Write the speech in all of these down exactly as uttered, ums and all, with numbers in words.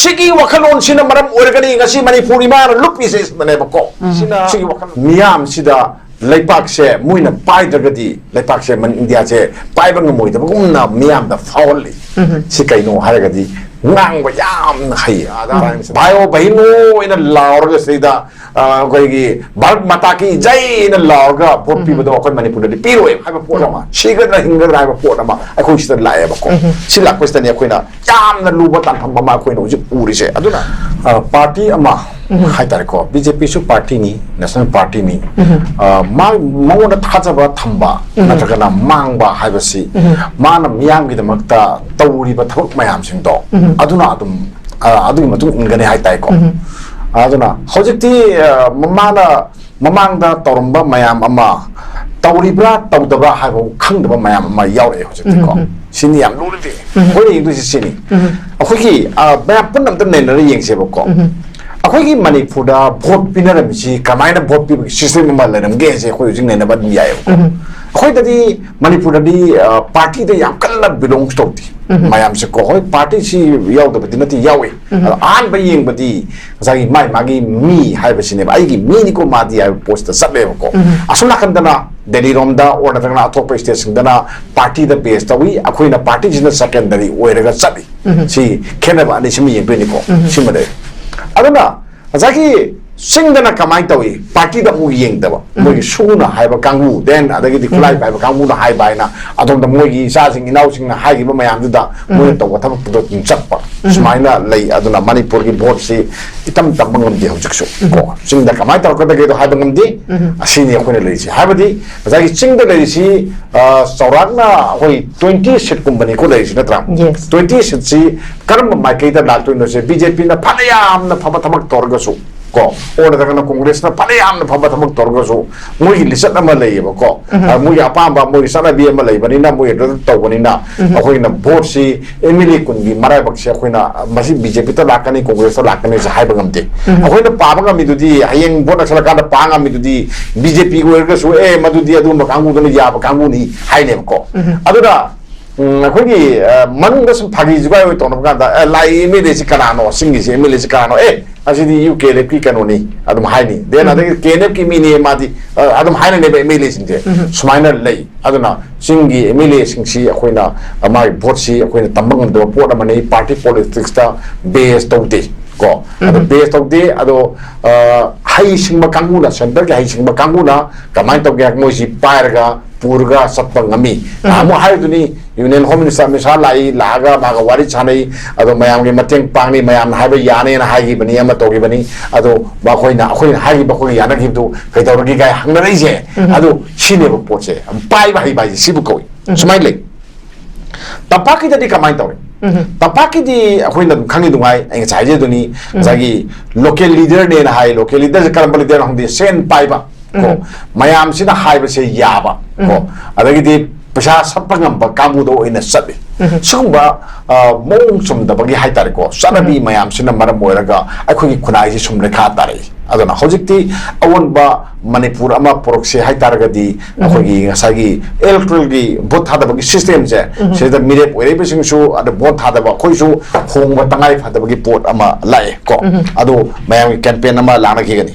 ꯁꯤꯒꯤ ꯋꯥꯈꯜꯂꯣꯟꯁꯤꯅ ꯃꯔꯝ ꯑꯣꯏꯔꯒꯅꯤ ꯉꯁꯤ ꯃꯅꯤꯄꯨꯔ ꯏꯃꯥꯅ ꯂꯨꯞꯄꯤꯁꯦ ꯁꯤꯗꯅꯦꯕꯀꯣ꯫ ꯎꯝ꯫ ꯁꯤꯅ ꯁꯤꯒꯤ ꯋꯥꯈꯜ ꯃꯤꯌꯥꯝꯁꯤꯗ ꯂꯩꯄꯥꯛꯁꯦ ꯃꯣꯏꯅ ꯄꯥꯏꯗ꯭ꯔꯒꯗꯤ ꯂꯩꯄꯥꯛꯁꯦ ꯃꯅꯤ-, ꯏꯟꯗꯤꯌꯥꯁꯦ ꯄꯥꯏꯕ ꯉꯝꯃꯣꯏꯗꯕꯒꯨꯝꯅ ꯃꯤꯌꯥꯝꯗ ꯐꯥꯎꯍꯜꯂꯤ꯫ ꯎꯝ꯫ ꯁꯤ ꯀꯩꯅꯣ ꯍꯥꯏꯔꯒꯗꯤ ꯉꯥꯡꯕ ꯌꯥꯝꯅ ꯍꯩ꯫ ꯑꯗ ꯎꯝ꯫ "ꯚꯥꯏꯌꯣ ꯕꯍꯤꯅꯣ" ꯑꯣꯏꯅ ꯂꯥꯎꯔꯒ ꯁꯤꯗ, ꯑ, ꯑꯩꯈꯣꯏꯒꯤ "ꯚꯥꯔꯠ ꯃꯥꯇꯥ ꯀꯤ ꯖꯩ" ꯑꯅ ꯂꯥꯎꯔꯒ ꯚꯣꯠ ꯎꯝ꯫ ꯄꯤꯕꯗꯣ ꯑꯩꯈꯣꯏ ꯃꯅꯤꯄꯨꯔꯗꯗꯤ ꯄꯤꯔꯣꯏ ꯍꯥꯏꯕ ꯄꯣꯠ ꯑꯃ, ꯁꯤꯒꯗ꯭ꯔꯥ ꯍꯤꯡꯒꯗ꯭ꯔꯥ ꯍꯥꯏꯕ ꯄꯣꯠ ꯑꯃ ꯑꯩꯈꯣꯏ ꯁꯤꯗ ꯂꯥꯛꯑꯦꯕꯀꯣ꯫ ꯎꯝ꯫ ꯁꯤ ꯂꯥꯛꯄꯁꯤꯗꯅꯤ ꯑꯩꯈꯣꯏꯅ ꯌꯥꯝꯅ ꯂꯨꯕ ꯇꯥꯟꯐꯝ ꯑꯃ ꯑꯩꯈꯣꯏꯅ ꯍꯧꯖꯤꯛ ꯎꯔꯤꯁꯦ꯫ ꯑꯗꯨꯅ, ꯑ, ꯄꯥꯔꯇꯤ ꯑꯃ ꯎꯝ꯫ ꯍꯥꯏꯇꯥꯔꯦꯀꯣ, ꯕꯤ ꯖꯦ ꯄꯤꯁꯨ ꯄꯥꯔꯇꯤꯅꯤ, ꯅꯦꯁꯅꯦꯜ ꯄꯥꯔꯇꯤꯅꯤ꯫ ꯎꯝ꯫ ꯑ, ꯃꯥ-, ꯃꯉꯣꯟꯗ ꯊꯥꯖꯕ ꯊꯝꯕ ꯎꯝ꯫ ꯅꯠꯇ꯭ꯔꯒꯅ ꯃꯥꯡꯕ ꯍꯥꯏꯕꯁꯤ ꯎꯝ꯫ ꯃꯥꯅ ꯃꯤꯌꯥꯝꯒꯤꯗꯃꯛꯇ ꯇꯧꯔꯤꯕ ꯊꯕꯛ ꯃꯌꯥꯝꯁꯤꯡꯗꯣ ꯎꯝ꯫ ꯑꯗꯨꯅ ꯑꯗꯨꯝ, ꯑ, ꯑꯗꯨꯒꯤ ꯃꯇꯨꯡ ꯏꯟꯒꯅꯤ ꯍꯥꯏ ꯇꯥꯏꯀꯣ꯫ ꯎꯝ꯫ ꯑꯗꯨꯅ ꯍꯧꯖꯤꯛꯇꯤ, ꯑ, ꯃꯥꯅ ꯃꯃꯥꯡꯗ ꯇꯧꯔꯝꯕ ꯃꯌꯥꯝ ꯑꯃ ꯇꯧꯔꯤꯕ꯭ꯔꯥ ꯇꯧꯗꯕ꯭ꯔꯥ ꯍꯥꯏꯕ ꯈꯪꯗꯕ ꯃꯌꯥꯝ ꯑꯃ ꯌꯥꯎꯔꯛꯑꯦ ꯍꯧꯖꯤꯛꯇꯤꯀꯣ꯫ ꯎꯝ, ꯎꯝ꯫ ꯁꯤꯅꯤ ꯌꯥꯝ ꯂꯨꯔꯤꯗꯤ꯫ ꯎꯝ꯫ ꯑꯩꯈꯣꯏꯅ ꯌꯦꯡꯗꯣꯏꯁꯤ ꯁꯤꯅꯤ꯫ ꯎꯝ꯫ ꯑꯩꯈꯣꯏꯒꯤ, ꯑ, ꯃꯌꯥꯝ ꯄꯨꯟꯅ ꯑꯝꯇ ꯅꯩꯅꯔ ꯌꯦꯡꯁꯦꯕꯀꯣ꯫ ꯎꯝ꯫ ꯑꯩꯈꯣꯏꯒꯤ ꯃꯅꯤꯄꯨꯔꯗ ꯚꯣꯠ ꯄꯤꯅꯔꯝꯃꯤꯁꯤ ꯀꯃꯥꯏꯅ ꯚꯣꯠ ꯄꯤꯕꯒꯤ ꯁꯤꯁꯇꯦꯝ ꯑꯃ ꯂꯩꯔꯝꯒꯦ ꯍꯥꯏꯁꯦ ꯑꯩꯈꯣꯏ ꯍꯧꯖꯤꯛ ꯅꯩꯅꯕ ꯑꯗꯨꯝ ꯌꯥꯏꯌꯦꯕꯀꯣ꯫ ꯎꯝ꯫ ꯑꯩꯈꯣꯏꯗꯗꯤ ꯃꯅꯤꯄꯨꯔꯗꯗꯤ, ꯑ, ꯄꯥꯔꯇꯤꯗ ꯌꯥꯝ ꯀꯟꯅ ꯕꯤꯂꯣꯡꯁ ꯇꯧꯗꯦ꯫ ꯎꯝ꯫ ꯃꯌꯥꯝꯁꯦꯀꯣ, ꯍꯣꯏ, ꯄꯥꯔꯇꯤꯁꯤ ꯌꯥꯎꯗꯕꯗꯤ ꯅꯠꯇꯦ, ꯌꯥꯎꯋꯦ꯫ ꯎꯝ꯫ ꯑꯗꯣ ꯑꯍꯥꯟꯕ ꯌꯦꯡꯕꯗꯤ ꯉꯁꯥꯏꯒꯤ ꯃꯥꯏ ꯃꯥꯒꯤ ꯃꯤ ꯍꯥꯏꯕꯁꯤꯅꯦꯕ, "ꯑꯩꯒꯤ ꯃꯤꯅꯤꯀꯣ ꯃꯥꯗꯤ" ꯍꯥꯏꯕ ꯄꯣꯠꯁꯤꯗ ꯆꯠꯂꯦꯕꯀꯣ꯫ ꯎꯝ꯫ ꯑꯁꯣꯝ ꯅꯥꯀꯟꯗꯅ ꯗꯦꯜꯂꯤꯔꯣꯝꯗ ꯑꯣꯔ ꯅꯠꯇ꯭ꯔꯒꯅ ꯑꯇꯣꯞꯄ ꯁ꯭ꯇꯦꯠꯁꯤꯡꯗꯅ ꯄꯥꯔꯇꯤꯗ ꯕꯦꯁ ꯇꯧꯏ, ꯑꯩꯈꯣꯏꯅ ꯄꯥꯔꯇꯤꯁꯤꯅ ꯁꯦꯀꯦꯟꯗꯔꯤ ꯑꯣꯏꯔꯒ ꯆꯠꯂꯤ꯫ ꯎꯝ꯫ ꯁꯤ ꯈꯦꯠꯅꯕ ꯑꯅꯤꯁꯤꯃ ꯌꯦꯡꯗꯣꯏꯅꯤꯀꯣ꯫ ꯎꯝ꯫ ꯁꯤꯃꯗꯤ꯫ ꯑꯗꯨꯅ ꯉꯁꯥꯏꯒꯤ ꯆꯤꯡꯗꯅ ꯀꯃꯥꯏꯅ ꯇꯧꯏ? ꯄꯥꯔꯇꯤꯗ ꯑꯃꯨꯛ ꯌꯦꯡꯗꯕ꯫ ꯎꯝ꯫ ꯃꯣꯏꯒꯤ ꯁꯨꯅ ꯍꯥꯏꯕ ꯀꯥꯡꯕꯨ, ꯗꯦꯟ ꯑꯗꯒꯤꯗꯤ ꯎꯝ꯫ ꯈꯨꯠꯂꯥꯏ ꯄꯥꯏꯕ ꯀꯥꯡꯕꯨꯅ ꯍꯥꯏꯕ ꯍꯥꯏꯅ ꯑꯗꯣꯝꯗ ꯃꯣꯏꯒꯤ ꯏꯆꯥꯁꯤꯡ ꯏꯅꯥꯎꯁꯤꯡꯅ ꯍꯥꯏꯈꯤꯕ ꯃꯌꯥꯝꯗꯨꯗ ꯎꯝ꯫ ꯃꯣꯏꯅ ꯇꯧꯕ ꯊꯕꯛꯇꯨꯗ ꯑꯗꯨꯝ ꯆꯠꯄ꯫ ꯎꯝ꯫ ꯁꯨꯃꯥꯏꯅ ꯂꯩ꯫ ꯑꯗꯨꯅ ꯃꯅꯤꯄꯨꯔꯒꯤ ꯚꯣꯠꯁꯤ ꯏꯇꯝ ꯇꯝꯕ ꯉꯝꯗꯦ ꯍꯧꯖꯤꯛꯁꯨ꯫ ꯎꯝ꯫ ꯀꯣ, ꯆꯤꯡꯗ ꯀꯃꯥꯏꯅ ꯇꯧꯔꯛꯀꯗꯒꯦꯗꯣ ꯍꯥꯏꯕ ꯉꯝꯗꯦ꯫ ꯎꯝ꯫ ꯑꯁꯤꯅꯤ ꯑꯩꯈꯣꯏꯅ ꯂꯩꯔꯤꯁꯤ꯫ ꯍꯥꯏꯕꯗꯤ ꯉꯁꯥꯏꯒꯤ ꯆꯤꯡꯗ ꯂꯩꯔꯤꯁꯤ, ꯑ, ꯆꯥꯎꯔꯥꯛꯅ ꯑꯩꯈꯣꯏ ꯇ꯭ꯋꯦꯟꯇꯤ ꯁꯤꯠꯀꯨꯝꯕꯅꯤꯀꯣ ꯂꯩꯔꯤꯁꯤ, ꯅꯠꯇ꯭ꯔꯥ? ꯌꯦꯁ꯫ ꯇ꯭ꯋꯦꯟꯇꯤ ꯁꯤꯠꯁꯤ ꯀꯔꯝꯕ ꯃꯥꯏꯀꯩꯗ ꯂꯥꯛꯇꯣꯏꯅꯣꯁꯦ, ꯕꯤ ꯖꯦ ꯄꯤꯅ ꯐꯅ ꯌꯥꯝꯅ ꯐꯕ ꯊꯕꯛ ꯇꯧꯔꯒꯁꯨ, ꯀꯣ, ꯑꯣꯔ ꯅꯠꯇ꯭ꯔꯒꯅ ꯀꯣꯡꯒ꯭ꯔꯦꯁꯅ ꯐꯅ ꯌꯥꯝꯅ ꯐꯕ ꯊꯕꯛ ꯇꯧꯔꯒꯁꯨ, ꯃꯣꯏꯒꯤ ꯂꯤꯆꯠ ꯑꯃ ꯂꯩꯌꯦꯕꯀꯣ꯫ ꯎꯝ꯫ ꯑ, ꯃꯣꯏꯒꯤ ꯑꯄꯥꯝꯕ, ꯃꯣꯏꯒꯤ ꯆꯠꯅꯕꯤ ꯑꯃ ꯂꯩꯕꯅꯤꯅ, ꯃꯣꯏ ꯑꯗꯨꯗ ꯇꯧꯕꯅꯤꯅ, ꯎꯝ꯫ ꯑꯩꯈꯣꯏꯅ ꯚꯣꯠꯁꯤ ꯑꯦꯝ ꯑꯦꯜ ꯑꯦ ꯀꯨꯟꯒꯤ ꯃꯔꯥꯏꯕꯛꯁꯦ ꯑꯩꯈꯣꯏꯅ, ꯑ, ꯃꯁꯤ ꯕꯤ ꯖꯦ ꯄꯤꯗ ꯂꯥꯛꯀꯅꯤ, ꯀꯣꯡꯒ꯭ꯔꯦꯁꯇ ꯂꯥꯛꯀꯅꯤꯁꯦ ꯍꯥꯏꯕ ꯉꯝꯗꯦ꯫ ꯎꯝ꯫ ꯑꯩꯈꯣꯏꯅ ꯄꯥꯕ ꯉꯝꯃꯤꯗꯨꯗꯤ, ꯍꯌꯦꯡ ꯚꯣꯠ ꯅꯛꯁꯜꯂꯀꯥꯟꯗ ꯄꯥ ꯉꯝꯃꯤꯗꯨꯗꯤ, ꯕꯤ ꯖꯦ ꯄꯤ ꯑꯣꯏꯔꯒꯁꯨ, "ꯑꯦ, ꯃꯗꯨꯗꯤ ꯑꯗꯨꯒꯨꯝꯕ ꯀꯥꯡꯕꯨꯗꯨꯅ ꯌꯥꯕ ꯀꯥꯡꯕꯨꯅꯤ" ꯍꯥꯏꯅꯦꯕꯀꯣ꯫ ꯎꯝ꯫ ꯑꯗꯨꯅ ꯎꯝ, ꯑꯩꯈꯣꯏꯒꯤ ꯑ, ꯃꯅꯨꯡꯗ ꯁꯨꯝ ꯐꯥꯒꯤ ꯖꯨꯒꯥꯏ ꯑꯣꯏ ꯇꯧꯅꯕ ꯀꯥꯟꯗ ꯑꯦ, ꯂꯥꯛꯏ ꯑꯦꯝ ꯑꯦꯜ ꯑꯦꯁꯤ ꯀꯅꯥꯅꯣ, ꯆꯤꯡꯒꯤꯁꯤ ꯑꯦꯝ ꯑꯦꯜ ꯑꯦꯁꯤ ꯀꯅꯥꯅꯣ, ꯑꯦ, ꯑꯁꯤꯗꯤ ꯌꯨ ꯀꯦ ꯑꯦꯜ ꯑꯦꯐꯀꯤ ꯀꯩꯅꯣꯅꯤ ꯑꯗꯨꯝ ꯍꯥꯏꯅꯤ꯫ ꯗꯦꯟ ꯑꯗꯒꯤ ꯀꯦ ꯑꯦꯟ ꯑꯦꯐꯀꯤ ꯃꯤꯅꯤ ꯃꯥꯗꯤ ꯑ, ꯑꯗꯨꯝ ꯍꯥꯏꯅꯅꯦꯕ ꯑꯦꯝ ꯑꯦꯜ ꯑꯦꯁꯤꯡꯁꯦ꯫ ꯁꯨꯃꯥꯏꯅ ꯂꯩ꯫ ꯑꯗꯨꯅ ꯆꯤꯡꯒꯤ ꯑꯦꯝ ꯑꯦꯜ ꯑꯦꯁꯤꯡꯁꯤ ꯑꯩꯈꯣꯏꯅ ꯑ, ꯃꯥꯒꯤ ꯚꯣꯠꯁꯤ ꯑꯩꯈꯣꯏꯅ ꯇꯝꯕ ꯉꯝꯗꯕ ꯄꯣꯠ ꯑꯃꯅꯤ꯫ ꯄꯥꯔꯇꯤ ꯄꯣꯂꯤꯇꯤꯛꯁꯇ ꯕꯦꯁ ꯇꯧꯗꯦ꯫ ꯀꯣ ꯑꯗꯣ ꯕꯦꯁ ꯇꯧꯗꯦ꯫ ꯑꯗꯣ ꯑ, ꯍꯩꯁꯤꯡꯕ ꯀꯥꯡꯕꯨꯅ, ꯁꯦꯟꯇꯔꯒꯤ ꯍꯩꯁꯤꯡꯕ ꯀꯥꯡꯕꯨꯅ ꯀꯃꯥꯏꯅ ꯇꯧꯒꯦ ꯍꯥꯏ, ꯃꯣꯏꯁꯤ ꯄꯥꯏꯔꯒ ꯄꯨꯔꯒ ꯆꯠꯄ ꯉꯝꯃꯤ꯫ ꯅꯍꯥꯟꯃꯨꯛ ꯍꯥꯏꯔꯤꯗꯨꯅꯤ, union home minister Amit Shah ꯂꯥꯛꯏ, ꯂꯥꯛꯑꯒ ꯃꯥꯒ ꯋꯥꯔꯤ ꯁꯥꯟꯅꯩ, ꯑꯗꯣ ꯃꯌꯥꯝꯒꯤ ꯃꯇꯦꯡ ꯄꯥꯡꯅꯤ, ꯃꯌꯥꯝꯅ ꯍꯥꯏꯕ ꯌꯥꯅꯦꯅ ꯍꯥꯏꯈꯤꯕꯅꯤ, ꯑꯃ ꯇꯧꯈꯤꯕꯅꯤ꯫ ꯑꯗꯣ ꯃꯈꯣꯏꯅ, ꯑꯩꯈꯣꯏꯅ ꯍꯥꯏꯈꯤꯕ, ꯑꯩꯈꯣꯏꯒ ꯌꯥꯅꯈꯤꯕꯗꯨ ꯀꯩꯗꯧꯔꯒꯦ ꯀꯥꯏ ꯍꯪꯅꯔꯛꯏꯁꯦ꯫ ꯑꯗꯣ ꯁꯤꯅꯦꯕ ꯄꯣꯠꯁꯦ, ꯄꯥꯏꯕ ꯍꯩꯕ ꯍꯥꯏꯁꯦ ꯁꯤꯕꯨ ꯀꯧꯏ꯫ ꯁꯨꯃꯥꯏꯅ ꯂꯩ꯫ ꯇꯝꯄꯥꯛꯀꯤꯗꯗꯤ ꯀꯃꯥꯏꯅ ꯇꯧꯔꯤ? ꯇꯝꯄꯥꯛꯀꯤꯗꯤ ꯑꯩꯈꯣꯏꯅ ꯑꯗꯨꯝ ꯈꯪꯉꯤ ꯅꯨꯡꯉꯥꯏ, ꯑꯩ ꯉꯁꯥꯏ ꯍꯥꯏꯖꯗꯨꯅꯤ, ꯉꯁꯥꯏꯒꯤ ꯂꯣꯀꯦꯜ ꯂꯤꯗꯔꯅꯦꯅ ꯍꯥꯏ꯫ ꯂꯣꯀꯦꯜ ꯂꯤꯗꯔꯁꯦ ꯀꯔꯝꯕ ꯂꯤꯗꯔꯅꯣ ꯈꯪꯗꯦ, ꯁꯦꯟ ꯄꯥꯏꯕ ꯀꯣ, ꯃꯌꯥꯝꯁꯤꯅ ꯍꯥꯏꯕꯁꯦ ꯌꯥꯕ ꯀꯣ, ꯑꯗꯒꯤꯗꯤ ꯄꯩꯁꯥ ꯁꯠꯄ ꯉꯝꯕ ꯀꯥꯡꯕꯨꯗ ꯑꯣꯏꯅ ꯆꯠꯂꯤ꯫ ꯁꯤꯒꯨꯝꯕ ꯑ, ꯃꯑꯣꯡ ꯆꯨꯝꯗꯕꯒꯤ ꯍꯥꯏꯇꯥꯔꯦꯀꯣ, ꯆꯠꯅꯕꯤ ꯃꯌꯥꯝꯁꯤꯅ ꯃꯔꯝ ꯑꯣꯏꯔꯒ ꯑꯩꯈꯣꯏꯒꯤ ꯈꯨꯟꯅꯥꯏꯁꯤ ꯁꯨꯝ ꯂꯩꯈꯥ ꯇꯥꯔꯛꯏ꯫ ꯑꯗꯨꯅ ꯍꯧꯖꯤꯛꯇꯤ ꯑꯑꯣꯟꯕ ꯃꯅꯤꯄꯨꯔ ꯑꯃ ꯄꯨꯔꯛꯁꯦ ꯍꯥꯏꯇꯥꯔꯒꯗꯤ, ꯑꯩꯈꯣꯏꯒꯤ ꯉꯁꯥꯏꯒꯤ ꯏꯂꯦꯛꯇꯣꯔꯦꯜꯒꯤ ꯚꯣꯠ ꯊꯥꯗꯕꯒꯤ ꯁꯤꯁꯇꯦꯝꯁꯦ, ꯁꯤꯗ ꯃꯤꯔꯦꯞ ꯑꯣꯏꯔꯛꯏꯕꯁꯤꯡꯁꯨ ꯑꯗ ꯚꯣꯠ ꯊꯥꯗꯕ ꯑꯩꯈꯣꯏꯁꯨ ꯍꯣꯡꯕ ꯇꯉꯥꯏ ꯐꯗꯕꯒꯤ ꯄꯣꯠ ꯑꯃ ꯂꯥꯛꯑꯦ ꯀꯣ꯫ ꯑꯗꯣ ꯃꯌꯥꯝꯒꯤ ꯀꯦꯝꯄꯦꯟ ꯑꯃ ꯂꯥꯛꯅꯈꯤꯒꯅꯤ꯫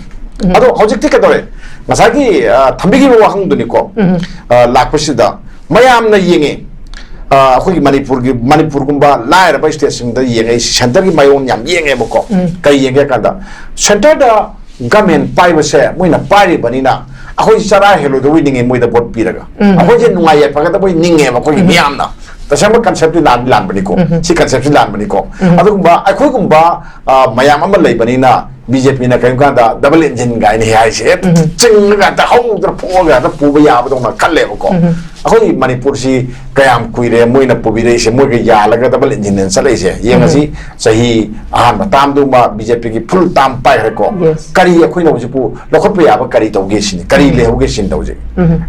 ꯑꯗꯣ ꯍꯧꯖꯤꯛꯇꯤ ꯀꯩꯗꯧꯔꯦ? ꯉꯁꯥꯏꯒꯤ ꯑ, ꯊꯝꯕꯤꯈꯤꯕ ꯋꯥꯍꯪꯗꯨꯅꯤꯀꯣ꯫ ꯑ, ꯂꯥꯛꯄꯁꯤꯗ ꯃꯌꯥꯝꯅ ꯌꯦꯡꯉꯦ꯫ ꯑ, ꯑꯩꯈꯣꯏꯒꯤ ꯃꯅꯤꯄꯨꯔꯒꯤ, ꯃꯅꯤꯄꯨꯔꯒꯨꯝꯕ ꯂꯥꯏꯔꯕ ꯁ꯭ꯇꯦꯠꯁꯤꯡꯗ ꯌꯦꯡꯉꯦ, ꯁꯦꯟꯇꯔꯒꯤ ꯃꯥꯏꯑꯣꯟ ꯌꯥꯝ ꯌꯦꯡꯉꯦꯕꯀꯣ꯫ ꯀꯩ ꯌꯦꯡꯒꯦ ꯍꯥꯏ ꯀꯥꯟꯗ, ꯁꯦꯟꯇꯔꯗ ꯒꯃꯦꯟ ꯄꯥꯏꯕꯁꯦ ꯃꯣꯏꯅ ꯄꯥꯏꯔꯤꯕꯅꯤꯅ ꯑꯩꯈꯣꯏ ꯆꯔꯥ ꯍꯦꯜꯂꯣꯏꯗꯧꯕꯩ ꯅꯤꯡꯉꯦ ꯃꯣꯏꯗ ꯚꯣꯠ ꯄꯤꯔꯒ꯫ ꯑꯩꯈꯣꯏꯁꯦ ꯅꯨꯡꯉꯥꯏ ꯌꯥꯏꯐꯒꯗꯕꯩ ꯅꯤꯡꯉꯦꯕ ꯑꯩꯈꯣꯏꯒꯤ ꯃꯤꯌꯥꯝꯅ꯫ ꯇꯁꯦꯡꯕ ꯀꯟꯁꯦꯞꯇꯤ ꯂꯥꯟꯗꯤ ꯂꯥꯟꯕꯅꯤꯀꯣ꯫ ꯁꯤ ꯀꯟꯁꯦꯞꯁꯤ ꯂꯥꯟꯕꯅꯤꯀꯣ꯫ ꯑꯗꯨꯒꯨꯝꯕ ꯑꯩꯈꯣꯏꯒꯨꯝꯕ ꯑ, ꯃꯌꯥꯝ ꯑꯃ ꯂꯩꯕꯅꯤꯅ ꯕꯤ ꯖꯦ ꯄꯤꯅ ꯀꯔꯤꯒꯨꯝꯕ ꯀꯥꯟꯗ ꯗꯕꯜ ꯏꯟꯖꯤꯟ ꯀꯥꯏꯅ ꯍꯦꯛ ꯍꯥꯏꯁꯦ, ꯍꯦꯛꯇ ꯆꯤꯡꯉꯒ ꯍꯦꯛꯇ ꯍꯧꯗꯅ ꯐꯨꯛꯑꯒ ꯍꯦꯛꯇ ꯄꯨꯕ ꯌꯥꯕꯗꯧꯅ ꯈꯜꯂꯦꯕꯀꯣ꯫ ꯑꯩꯈꯣꯏ ꯃꯅꯤꯄꯨꯔꯁꯤ ꯀꯌꯥꯝ ꯀꯨꯏꯔꯦ ꯃꯣꯏꯅ ꯄꯨꯕꯤꯔꯛꯏꯁꯦ, ꯃꯣꯏꯒ ꯌꯥꯜꯂꯒ ꯗꯕꯜ ꯏꯟꯖꯤꯟꯅ ꯆꯠꯂꯛꯏꯁꯦ? ꯌꯦꯡꯉꯁꯤ, ꯆꯍꯤ ꯑꯍꯥꯟꯕ ꯇꯥꯝꯗꯨꯃ ꯕꯤ ꯖꯦ ꯄꯤꯒꯤ ꯐꯨꯜ ꯇꯥꯝ ꯄꯥꯏꯈ꯭ꯔꯦꯀꯣ꯫ ꯀꯔꯤ ꯑꯩꯈꯣꯏꯅ ꯍꯧꯖꯤꯛꯄꯨ ꯂꯧꯈꯠꯄ ꯌꯥꯕ ꯀꯔꯤ ꯇꯧꯒꯦ ꯁꯤꯅꯤ, ꯀꯔꯤ ꯂꯩꯍꯧꯒꯦ ꯁꯤꯅꯤ ꯇꯧꯖꯩ꯫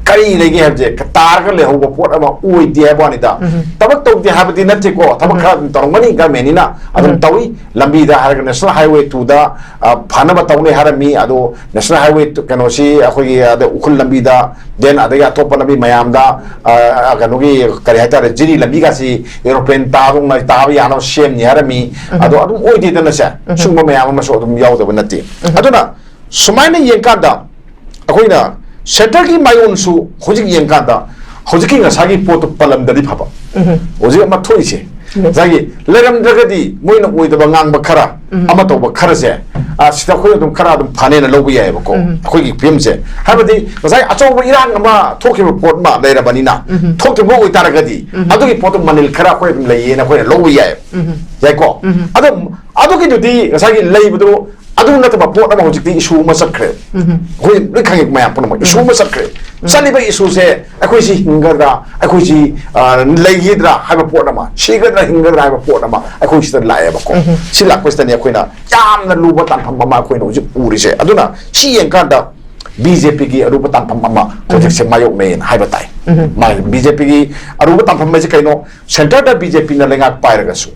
ꯀꯔꯤ ꯂꯩꯒꯦ ꯍꯥꯏꯕꯁꯦ ꯇꯥꯔꯒ ꯂꯩꯍꯧꯕ ꯄꯣꯠ ꯑꯃ ꯑꯣꯏꯗꯦ ꯍꯥꯏꯕ ꯋꯥꯅꯤꯗ꯫ ꯊꯕꯛ ꯇꯧꯗꯦ ꯍꯥꯏꯕꯗꯤ ꯅꯠꯇꯦꯀꯣ, ꯊꯕꯛ ꯈꯔ ꯑꯗꯨꯝ ꯇꯧꯔꯝꯒꯅꯤ, ꯒꯃꯦꯟꯅꯤꯅ ꯑꯗꯨꯝ ꯇꯧꯏ꯫ ꯂꯝꯕꯤꯗ ꯍꯥꯏꯔꯒ ꯅꯦꯁꯅꯦꯜ ꯍꯥꯏꯋꯦ ꯇꯨꯗ, ꯑ, ꯑ, ꯐꯅꯕ ꯇꯧꯅꯤ ꯍꯥꯏꯔꯝꯃꯤ꯫ ꯑꯗꯣ National Highway ꯀꯩꯅꯣꯁꯤ ꯑꯩꯈꯣꯏꯒꯤ ꯑꯗ ꯎꯈ꯭ꯔꯨꯜ ꯂꯝꯕꯤꯗ, then ꯑꯗꯒꯤ ꯑꯇꯣꯞꯄ ꯂꯝꯕꯤ ꯃꯌꯥꯝꯗ, ꯑ, ꯀꯩꯅꯣꯒꯤ ꯀꯔꯤ ꯍꯥꯏꯇꯥꯔꯦ, ꯖꯤꯔꯤ ꯂꯝꯕꯤꯒꯁꯤ aeroplane ꯇꯥꯗꯧꯅ ꯇꯥꯕ ꯌꯥꯅꯕ ꯁꯦꯝꯅꯤ ꯍꯥꯏꯔꯝꯃꯤ꯫ ꯑꯗꯣ ꯑꯗꯨꯝ ꯑꯣꯏꯗꯦꯗꯅꯁꯦ, ꯁꯨꯝꯕ ꯃꯌꯥꯝ ꯑꯃꯁꯨ ꯑꯗꯨꯝ ꯌꯥꯎꯗꯕ ꯅꯠꯇꯦ꯫ ꯑꯗꯨꯅ ꯁꯨꯃꯥꯏꯅ ꯌꯦꯡꯀꯥꯟꯗ ꯑꯩꯈꯣꯏꯅ centreꯒꯤ ꯃꯥꯏꯑꯣꯟꯁꯨ ꯍꯧꯖꯤꯛ ꯌꯦꯡꯀꯥꯟꯗ ꯍꯧꯖꯤꯛꯀꯤ ꯉꯁꯥꯏꯒꯤ ꯄꯣꯠꯇꯨ ꯄꯜꯂꯝꯗꯗꯤ ꯐꯕ꯫ ꯍꯧꯖꯤꯛ ꯑꯃ ꯊꯣꯛꯏꯁꯦ, ꯉꯁꯥꯏꯒꯤ ꯂꯩꯔꯝꯗ꯭ꯔꯒꯗꯤ ꯃꯣꯏꯅ ꯑꯣꯏꯗꯕ ꯉꯥꯡꯕ ꯈꯔ, ꯑꯃ ꯇꯧꯕ ꯈꯔꯁꯦ, ꯑ, ꯁꯤꯗ ꯑꯩꯈꯣꯏ ꯑꯗꯨꯝ ꯈꯔ ꯑꯗꯨꯝ ꯐꯅꯦꯅ ꯂꯧꯕ ꯌꯥꯏꯑꯕꯀꯣ꯫ ꯑꯩꯈꯣꯏꯒꯤ ꯐꯤꯕꯝꯁꯦ, ꯍꯥꯏꯕꯗꯤ ꯉꯁꯥꯏ ꯑꯆꯧꯕ ꯏꯔꯥꯡ ꯑꯃ ꯊꯣꯛꯈꯤꯕ ꯄꯣꯠ ꯑꯃ ꯂꯩꯔꯕꯅꯤꯅ, ꯊꯣꯛꯇ꯭ꯔꯤꯕ ꯑꯣꯏꯇꯥꯔꯒꯗꯤ ꯑꯗꯨꯒꯤ ꯄꯣꯠꯇꯣ ꯃꯅꯤꯜ ꯈꯔ ꯑꯩꯈꯣꯏ ꯑꯗꯨꯝ ꯂꯩꯌꯦꯅ ꯑꯩꯈꯣꯏꯅ ꯂꯧꯕ ꯌꯥꯏꯑꯕ꯫ ꯌꯥꯏꯀꯣ? ꯑꯗꯣ ꯑꯗꯨꯒꯤꯗꯨꯗꯤ ꯉꯁꯥꯏꯒꯤ ꯂꯩꯕꯗꯣ ꯑꯗꯨ ꯅꯠꯇꯕ ꯄꯣꯠ ꯑꯃ ꯍꯧꯖꯤꯛꯇꯤ issue ꯑꯃ ꯆꯠꯈ꯭ꯔꯦ꯫ ꯑꯩꯈꯣꯏ ꯂꯣꯏ ꯈꯪꯉꯤ ꯃꯌꯥꯝ ꯄꯨꯝꯅꯃꯛ, issue ꯑꯃ ꯆꯠꯈ꯭ꯔꯦ꯫ ꯆꯠꯂꯤꯕ issueꯁꯦ ꯑꯩꯈꯣꯏꯁꯤ ꯍꯤꯡꯒꯗ꯭ꯔꯥ, ꯑꯩꯈꯣꯏꯁꯤ, ꯑ, ꯂꯩꯒꯗ꯭ꯔꯥ ꯍꯥꯏꯕ ꯄꯣꯠ ꯑꯃ, ꯁꯤꯒꯗ꯭ꯔꯥ ꯍꯤꯡꯒꯗ꯭ꯔꯥ ꯍꯥꯏꯕ ꯄꯣꯠ ꯑꯃ ꯑꯩꯈꯣꯏ ꯁꯤꯗ ꯂꯥꯛꯑꯦꯕꯀꯣ꯫ ꯁꯤ ꯂꯥꯛꯄꯁꯤꯗꯅꯤ ꯑꯩꯈꯣꯏꯅ ꯌꯥꯝꯅ ꯂꯨꯕ ꯇꯥꯟꯐꯝ ꯑꯃ ꯑꯩꯈꯣꯏꯅ ꯍꯧꯖꯤꯛ ꯎꯔꯤꯁꯦ꯫ ꯑꯗꯨꯅ ꯁꯤ ꯌꯦꯡꯀꯥꯟꯗ BJPꯒꯤ ꯑꯔꯨꯕ ꯇꯥꯟꯐꯝ ꯑꯃ ꯍꯧꯖꯤꯛꯁꯦ ꯃꯥꯌꯣꯛꯅꯩꯅ ꯍꯥꯏꯕ ꯇꯥꯏ꯫ ꯃꯥ-, BJPꯒꯤ ꯑꯔꯨꯕ ꯇꯥꯟꯐꯝ ꯍꯥꯏꯁꯦ ꯀꯩꯅꯣ? Centreꯗ BJPꯅ ꯂꯩꯉꯥꯛ ꯄꯥꯏꯔꯒꯁꯨ,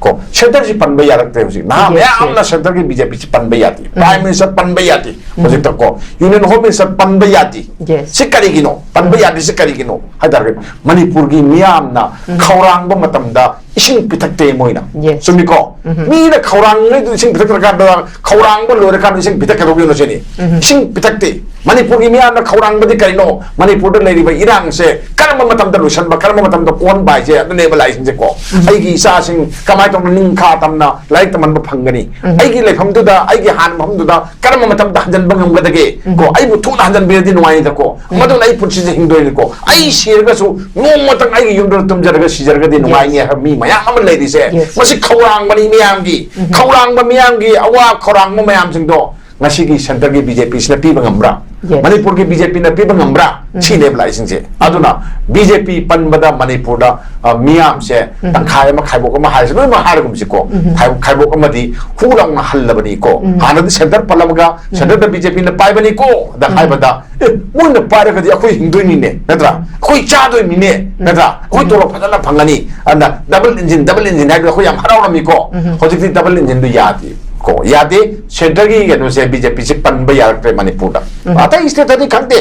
ꯀꯣ, centreꯁꯤ ꯄꯟꯕ ꯌꯥꯔꯛꯇ꯭ꯔꯦ ꯍꯧꯖꯤꯛ꯫ ꯅꯍꯥ ꯃꯌꯥꯝ ꯑꯃꯅ centreꯒꯤ BJPꯁꯤ ꯄꯟꯕ ꯌꯥꯗꯦ꯫ Prime Minister ꯄꯟꯕ ꯌꯥꯗꯦ꯫ ꯍꯧꯖꯤꯛꯇ ꯀꯣ, Union Home Minister ꯄꯟꯕ ꯌꯥꯗꯦ꯫ ꯁꯤ ꯀꯔꯤꯒꯤꯅꯣ? ꯄꯟꯕ ꯌꯥꯗ꯭ꯔꯤꯁꯤ ꯀꯔꯤꯒꯤꯅꯣ ꯍꯥꯏ ꯇꯥꯔꯒꯗꯤ, ꯃꯅꯤꯄꯨꯔꯒꯤ ꯃꯤꯌꯥꯝꯅ ꯈꯧꯔꯥꯡꯕ ꯃꯇꯝꯗ ꯏꯁꯤꯡ ꯄꯤꯊꯛꯇꯦ ꯃꯣꯏꯅ꯫ ꯆꯨꯝꯃꯤꯀꯣ? ꯃꯤꯅ ꯈꯧꯔꯥꯡꯉꯩꯗꯨ ꯏꯁꯤꯡ ꯄꯤꯊꯛꯇ꯭ꯔꯀꯥꯟꯗ ꯈꯧꯔꯥꯡꯕ ꯂꯣꯏꯔꯀꯥꯟꯗ ꯏꯁꯤꯡ ꯄꯤꯊꯛꯀꯗꯧꯕꯅꯣ ꯁꯤꯅꯤ꯫ ꯏꯁꯤꯡ ꯄꯤꯊꯛꯇꯦ꯫ ꯃꯅꯤꯄꯨꯔꯒꯤ ꯃꯤꯌꯥꯝꯅ ꯈꯧꯔꯥꯡꯕꯗꯤ ꯀꯔꯤꯅꯣ? ꯃꯅꯤꯄꯨꯔꯗ ꯂꯩꯔꯤꯕ ꯏꯔꯥꯡꯁꯦ ꯀꯔꯝꯕ ꯃꯇꯝꯗ ꯂꯣꯏꯁꯤꯟꯕ, ꯀꯔꯝꯕ ꯃꯇꯝꯗ ꯀꯣꯟꯕ ꯍꯥꯏꯁꯦ ꯑꯗꯨꯅꯦꯕ ꯂꯥꯛꯏꯁꯤꯡꯁꯦꯀꯣ꯫ ꯑꯩꯒꯤ ꯏꯆꯥꯁꯤꯡ ꯀꯃꯥꯏꯅ ꯇꯧꯅ ꯅꯤꯡꯈꯥ ꯇꯝꯅ ꯂꯥꯏꯔꯤꯛ ꯇꯝꯍꯟꯕ ꯐꯪꯒꯅꯤ? ꯑꯩꯒꯤ ꯂꯩꯐꯝꯗꯨꯗ, ꯑꯩꯒꯤ ꯍꯥꯟꯅ ꯃꯐꯝꯗꯨꯗ ꯀꯔꯝꯕ ꯃꯇꯝꯗ ꯍꯟꯖꯤꯟꯕ ꯉꯝꯒꯗꯒꯦ? ꯀꯣ, ꯑꯩꯕꯨ ꯊꯨꯅ ꯍꯟꯖꯤꯟꯕꯤꯔꯗꯤ ꯅꯨꯡꯉꯥꯏꯅꯤꯗꯀꯣ꯫ ꯃꯗꯨꯅ ꯑꯩ ꯄꯨꯟꯁꯤꯁꯦ ꯍꯤꯡꯗꯣꯏꯅꯤꯀꯣ꯫ ꯑꯩ ꯁꯤꯔꯒꯁꯨ ꯅꯣꯡꯃꯇꯪ ꯑꯩꯒꯤ ꯌꯨꯝꯗꯨꯗ ꯇꯨꯝꯖꯔꯒ ꯁꯤꯖꯔꯒꯗꯤ ꯅꯨꯡꯉꯥꯏꯅꯤ ꯍꯥꯏꯕ ꯃꯤ ꯃꯌꯥꯝ ꯑꯃ ꯂꯩꯔꯤꯁꯦ꯫ ꯃꯁꯤ ꯈꯧꯔꯥꯡꯕꯅꯤ ꯃꯤꯌꯥꯝꯒꯤ, ꯈꯧꯔꯥꯡꯕ ꯃꯤꯌꯥꯝꯒꯤ ꯑꯋꯥ ꯈꯧꯔꯥꯡꯕ ꯃꯌꯥꯝꯁꯤꯡꯗꯣ ꯉꯁꯤꯒꯤ centreꯒꯤ BJPꯁꯤꯅ ꯄꯤꯕ ꯉꯝꯕ꯭ꯔꯥ? ꯃꯅꯤꯄꯨꯔꯒꯤ BJPꯅ ꯄꯤꯕ ꯉꯝꯕ꯭ꯔꯥ? ꯁꯤꯅꯦꯕ ꯂꯥꯛꯏꯁꯤꯡꯁꯦ꯫ ꯑꯗꯨꯅ BJP ꯄꯟꯕꯗ ꯃꯅꯤꯄꯨꯔꯗ, ꯑ, ꯃꯤꯌꯥꯝꯁꯦ ꯇꯪꯈꯥꯏ ꯑꯃ ꯈꯥꯏꯕꯣꯛ ꯑꯃ ꯍꯥꯏꯔꯤꯁꯦ ꯂꯣꯏꯅꯃꯛ ꯍꯥꯏꯔꯒꯨꯝꯁꯤꯀꯣ꯫ ꯈꯥꯏ-, ꯈꯥꯏꯕꯣꯛ ꯑꯃꯗꯤ ꯍꯨ ꯂꯥꯎꯅ ꯍꯜꯂꯕꯅꯤꯀꯣ꯫ ꯍꯥꯟꯅꯗꯤ centre ꯄꯜꯂꯝꯃꯒ centreꯗ BJPꯅ ꯄꯥꯏꯕꯅꯤꯀꯣ ꯗ ꯍꯥꯏꯕꯗ, ꯑꯦ, ꯃꯣꯏꯅ ꯄꯥꯏꯔꯒꯗꯤ ꯑꯩꯈꯣꯏ ꯍꯤꯡꯗꯣꯏꯅꯤꯅꯦ, ꯅꯠꯇ꯭ꯔꯥ? ꯑꯩꯈꯣꯏ ꯆꯥꯗꯣꯏꯅꯤꯅꯦ, ꯅꯠꯇ꯭ꯔꯥ? ꯑꯩꯈꯣꯏ ꯇꯣꯂꯣꯞ ꯐꯖꯅ ꯐꯪꯒꯅꯤ꯫ ꯑꯗꯨꯅ double engine, double engine ꯍꯥꯏꯕꯗ ꯑꯩꯈꯣꯏ ꯌꯥꯝ ꯍꯔꯥꯎꯔꯝꯃꯤꯀꯣ꯫ ꯍꯧꯖꯤꯛꯇꯤ double engineꯗꯨ ꯌꯥꯗꯦ꯫ ꯀꯣ, ꯌꯥꯗꯦ꯫ Centre ꯒꯤ ꯀꯩꯅꯣꯁꯦ, ꯕꯤ ꯖꯦ ꯄꯤꯁꯦ ꯄꯟꯕ ꯌꯥꯔꯛꯇ꯭ꯔꯦ ꯃꯅꯤꯄꯨꯔꯗ꯫ ꯑꯇꯩ state ꯇꯗꯤ ꯈꯪꯗꯦ,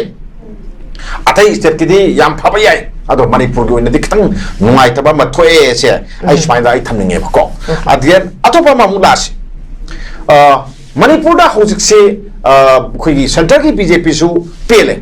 ꯑꯇꯩ state ꯀꯤꯗꯤ ꯌꯥꯝ ꯐꯕ ꯌꯥꯏ, ꯑꯗꯣ ꯃꯅꯤꯄꯨꯔꯒꯤ ꯑꯣꯏꯅꯗꯤ ꯈꯤꯇꯪ ꯅꯨꯡꯉꯥꯏꯇꯕ ꯑꯃ ꯊꯣꯛꯑꯦ꯫ ꯁꯦ ꯑꯩ ꯁꯨꯃꯥꯏꯅ ꯑꯩ ꯊꯝꯅꯤꯡꯉꯦꯕꯀꯣ꯫ ꯑꯗꯨꯒ ꯑꯇꯣꯞꯄ ꯑꯃꯃꯨꯛ ꯂꯥꯛꯑꯁꯤ꯫ ꯑ, ꯃꯅꯤꯄꯨꯔꯗ ꯍꯧꯖꯤꯛꯁꯤ, ꯑ, ꯑꯩꯈꯣꯏꯒꯤ centre ꯒꯤ ꯕꯤ ꯖꯦ ꯄꯤꯁꯨ ꯄꯦꯜꯂꯦ,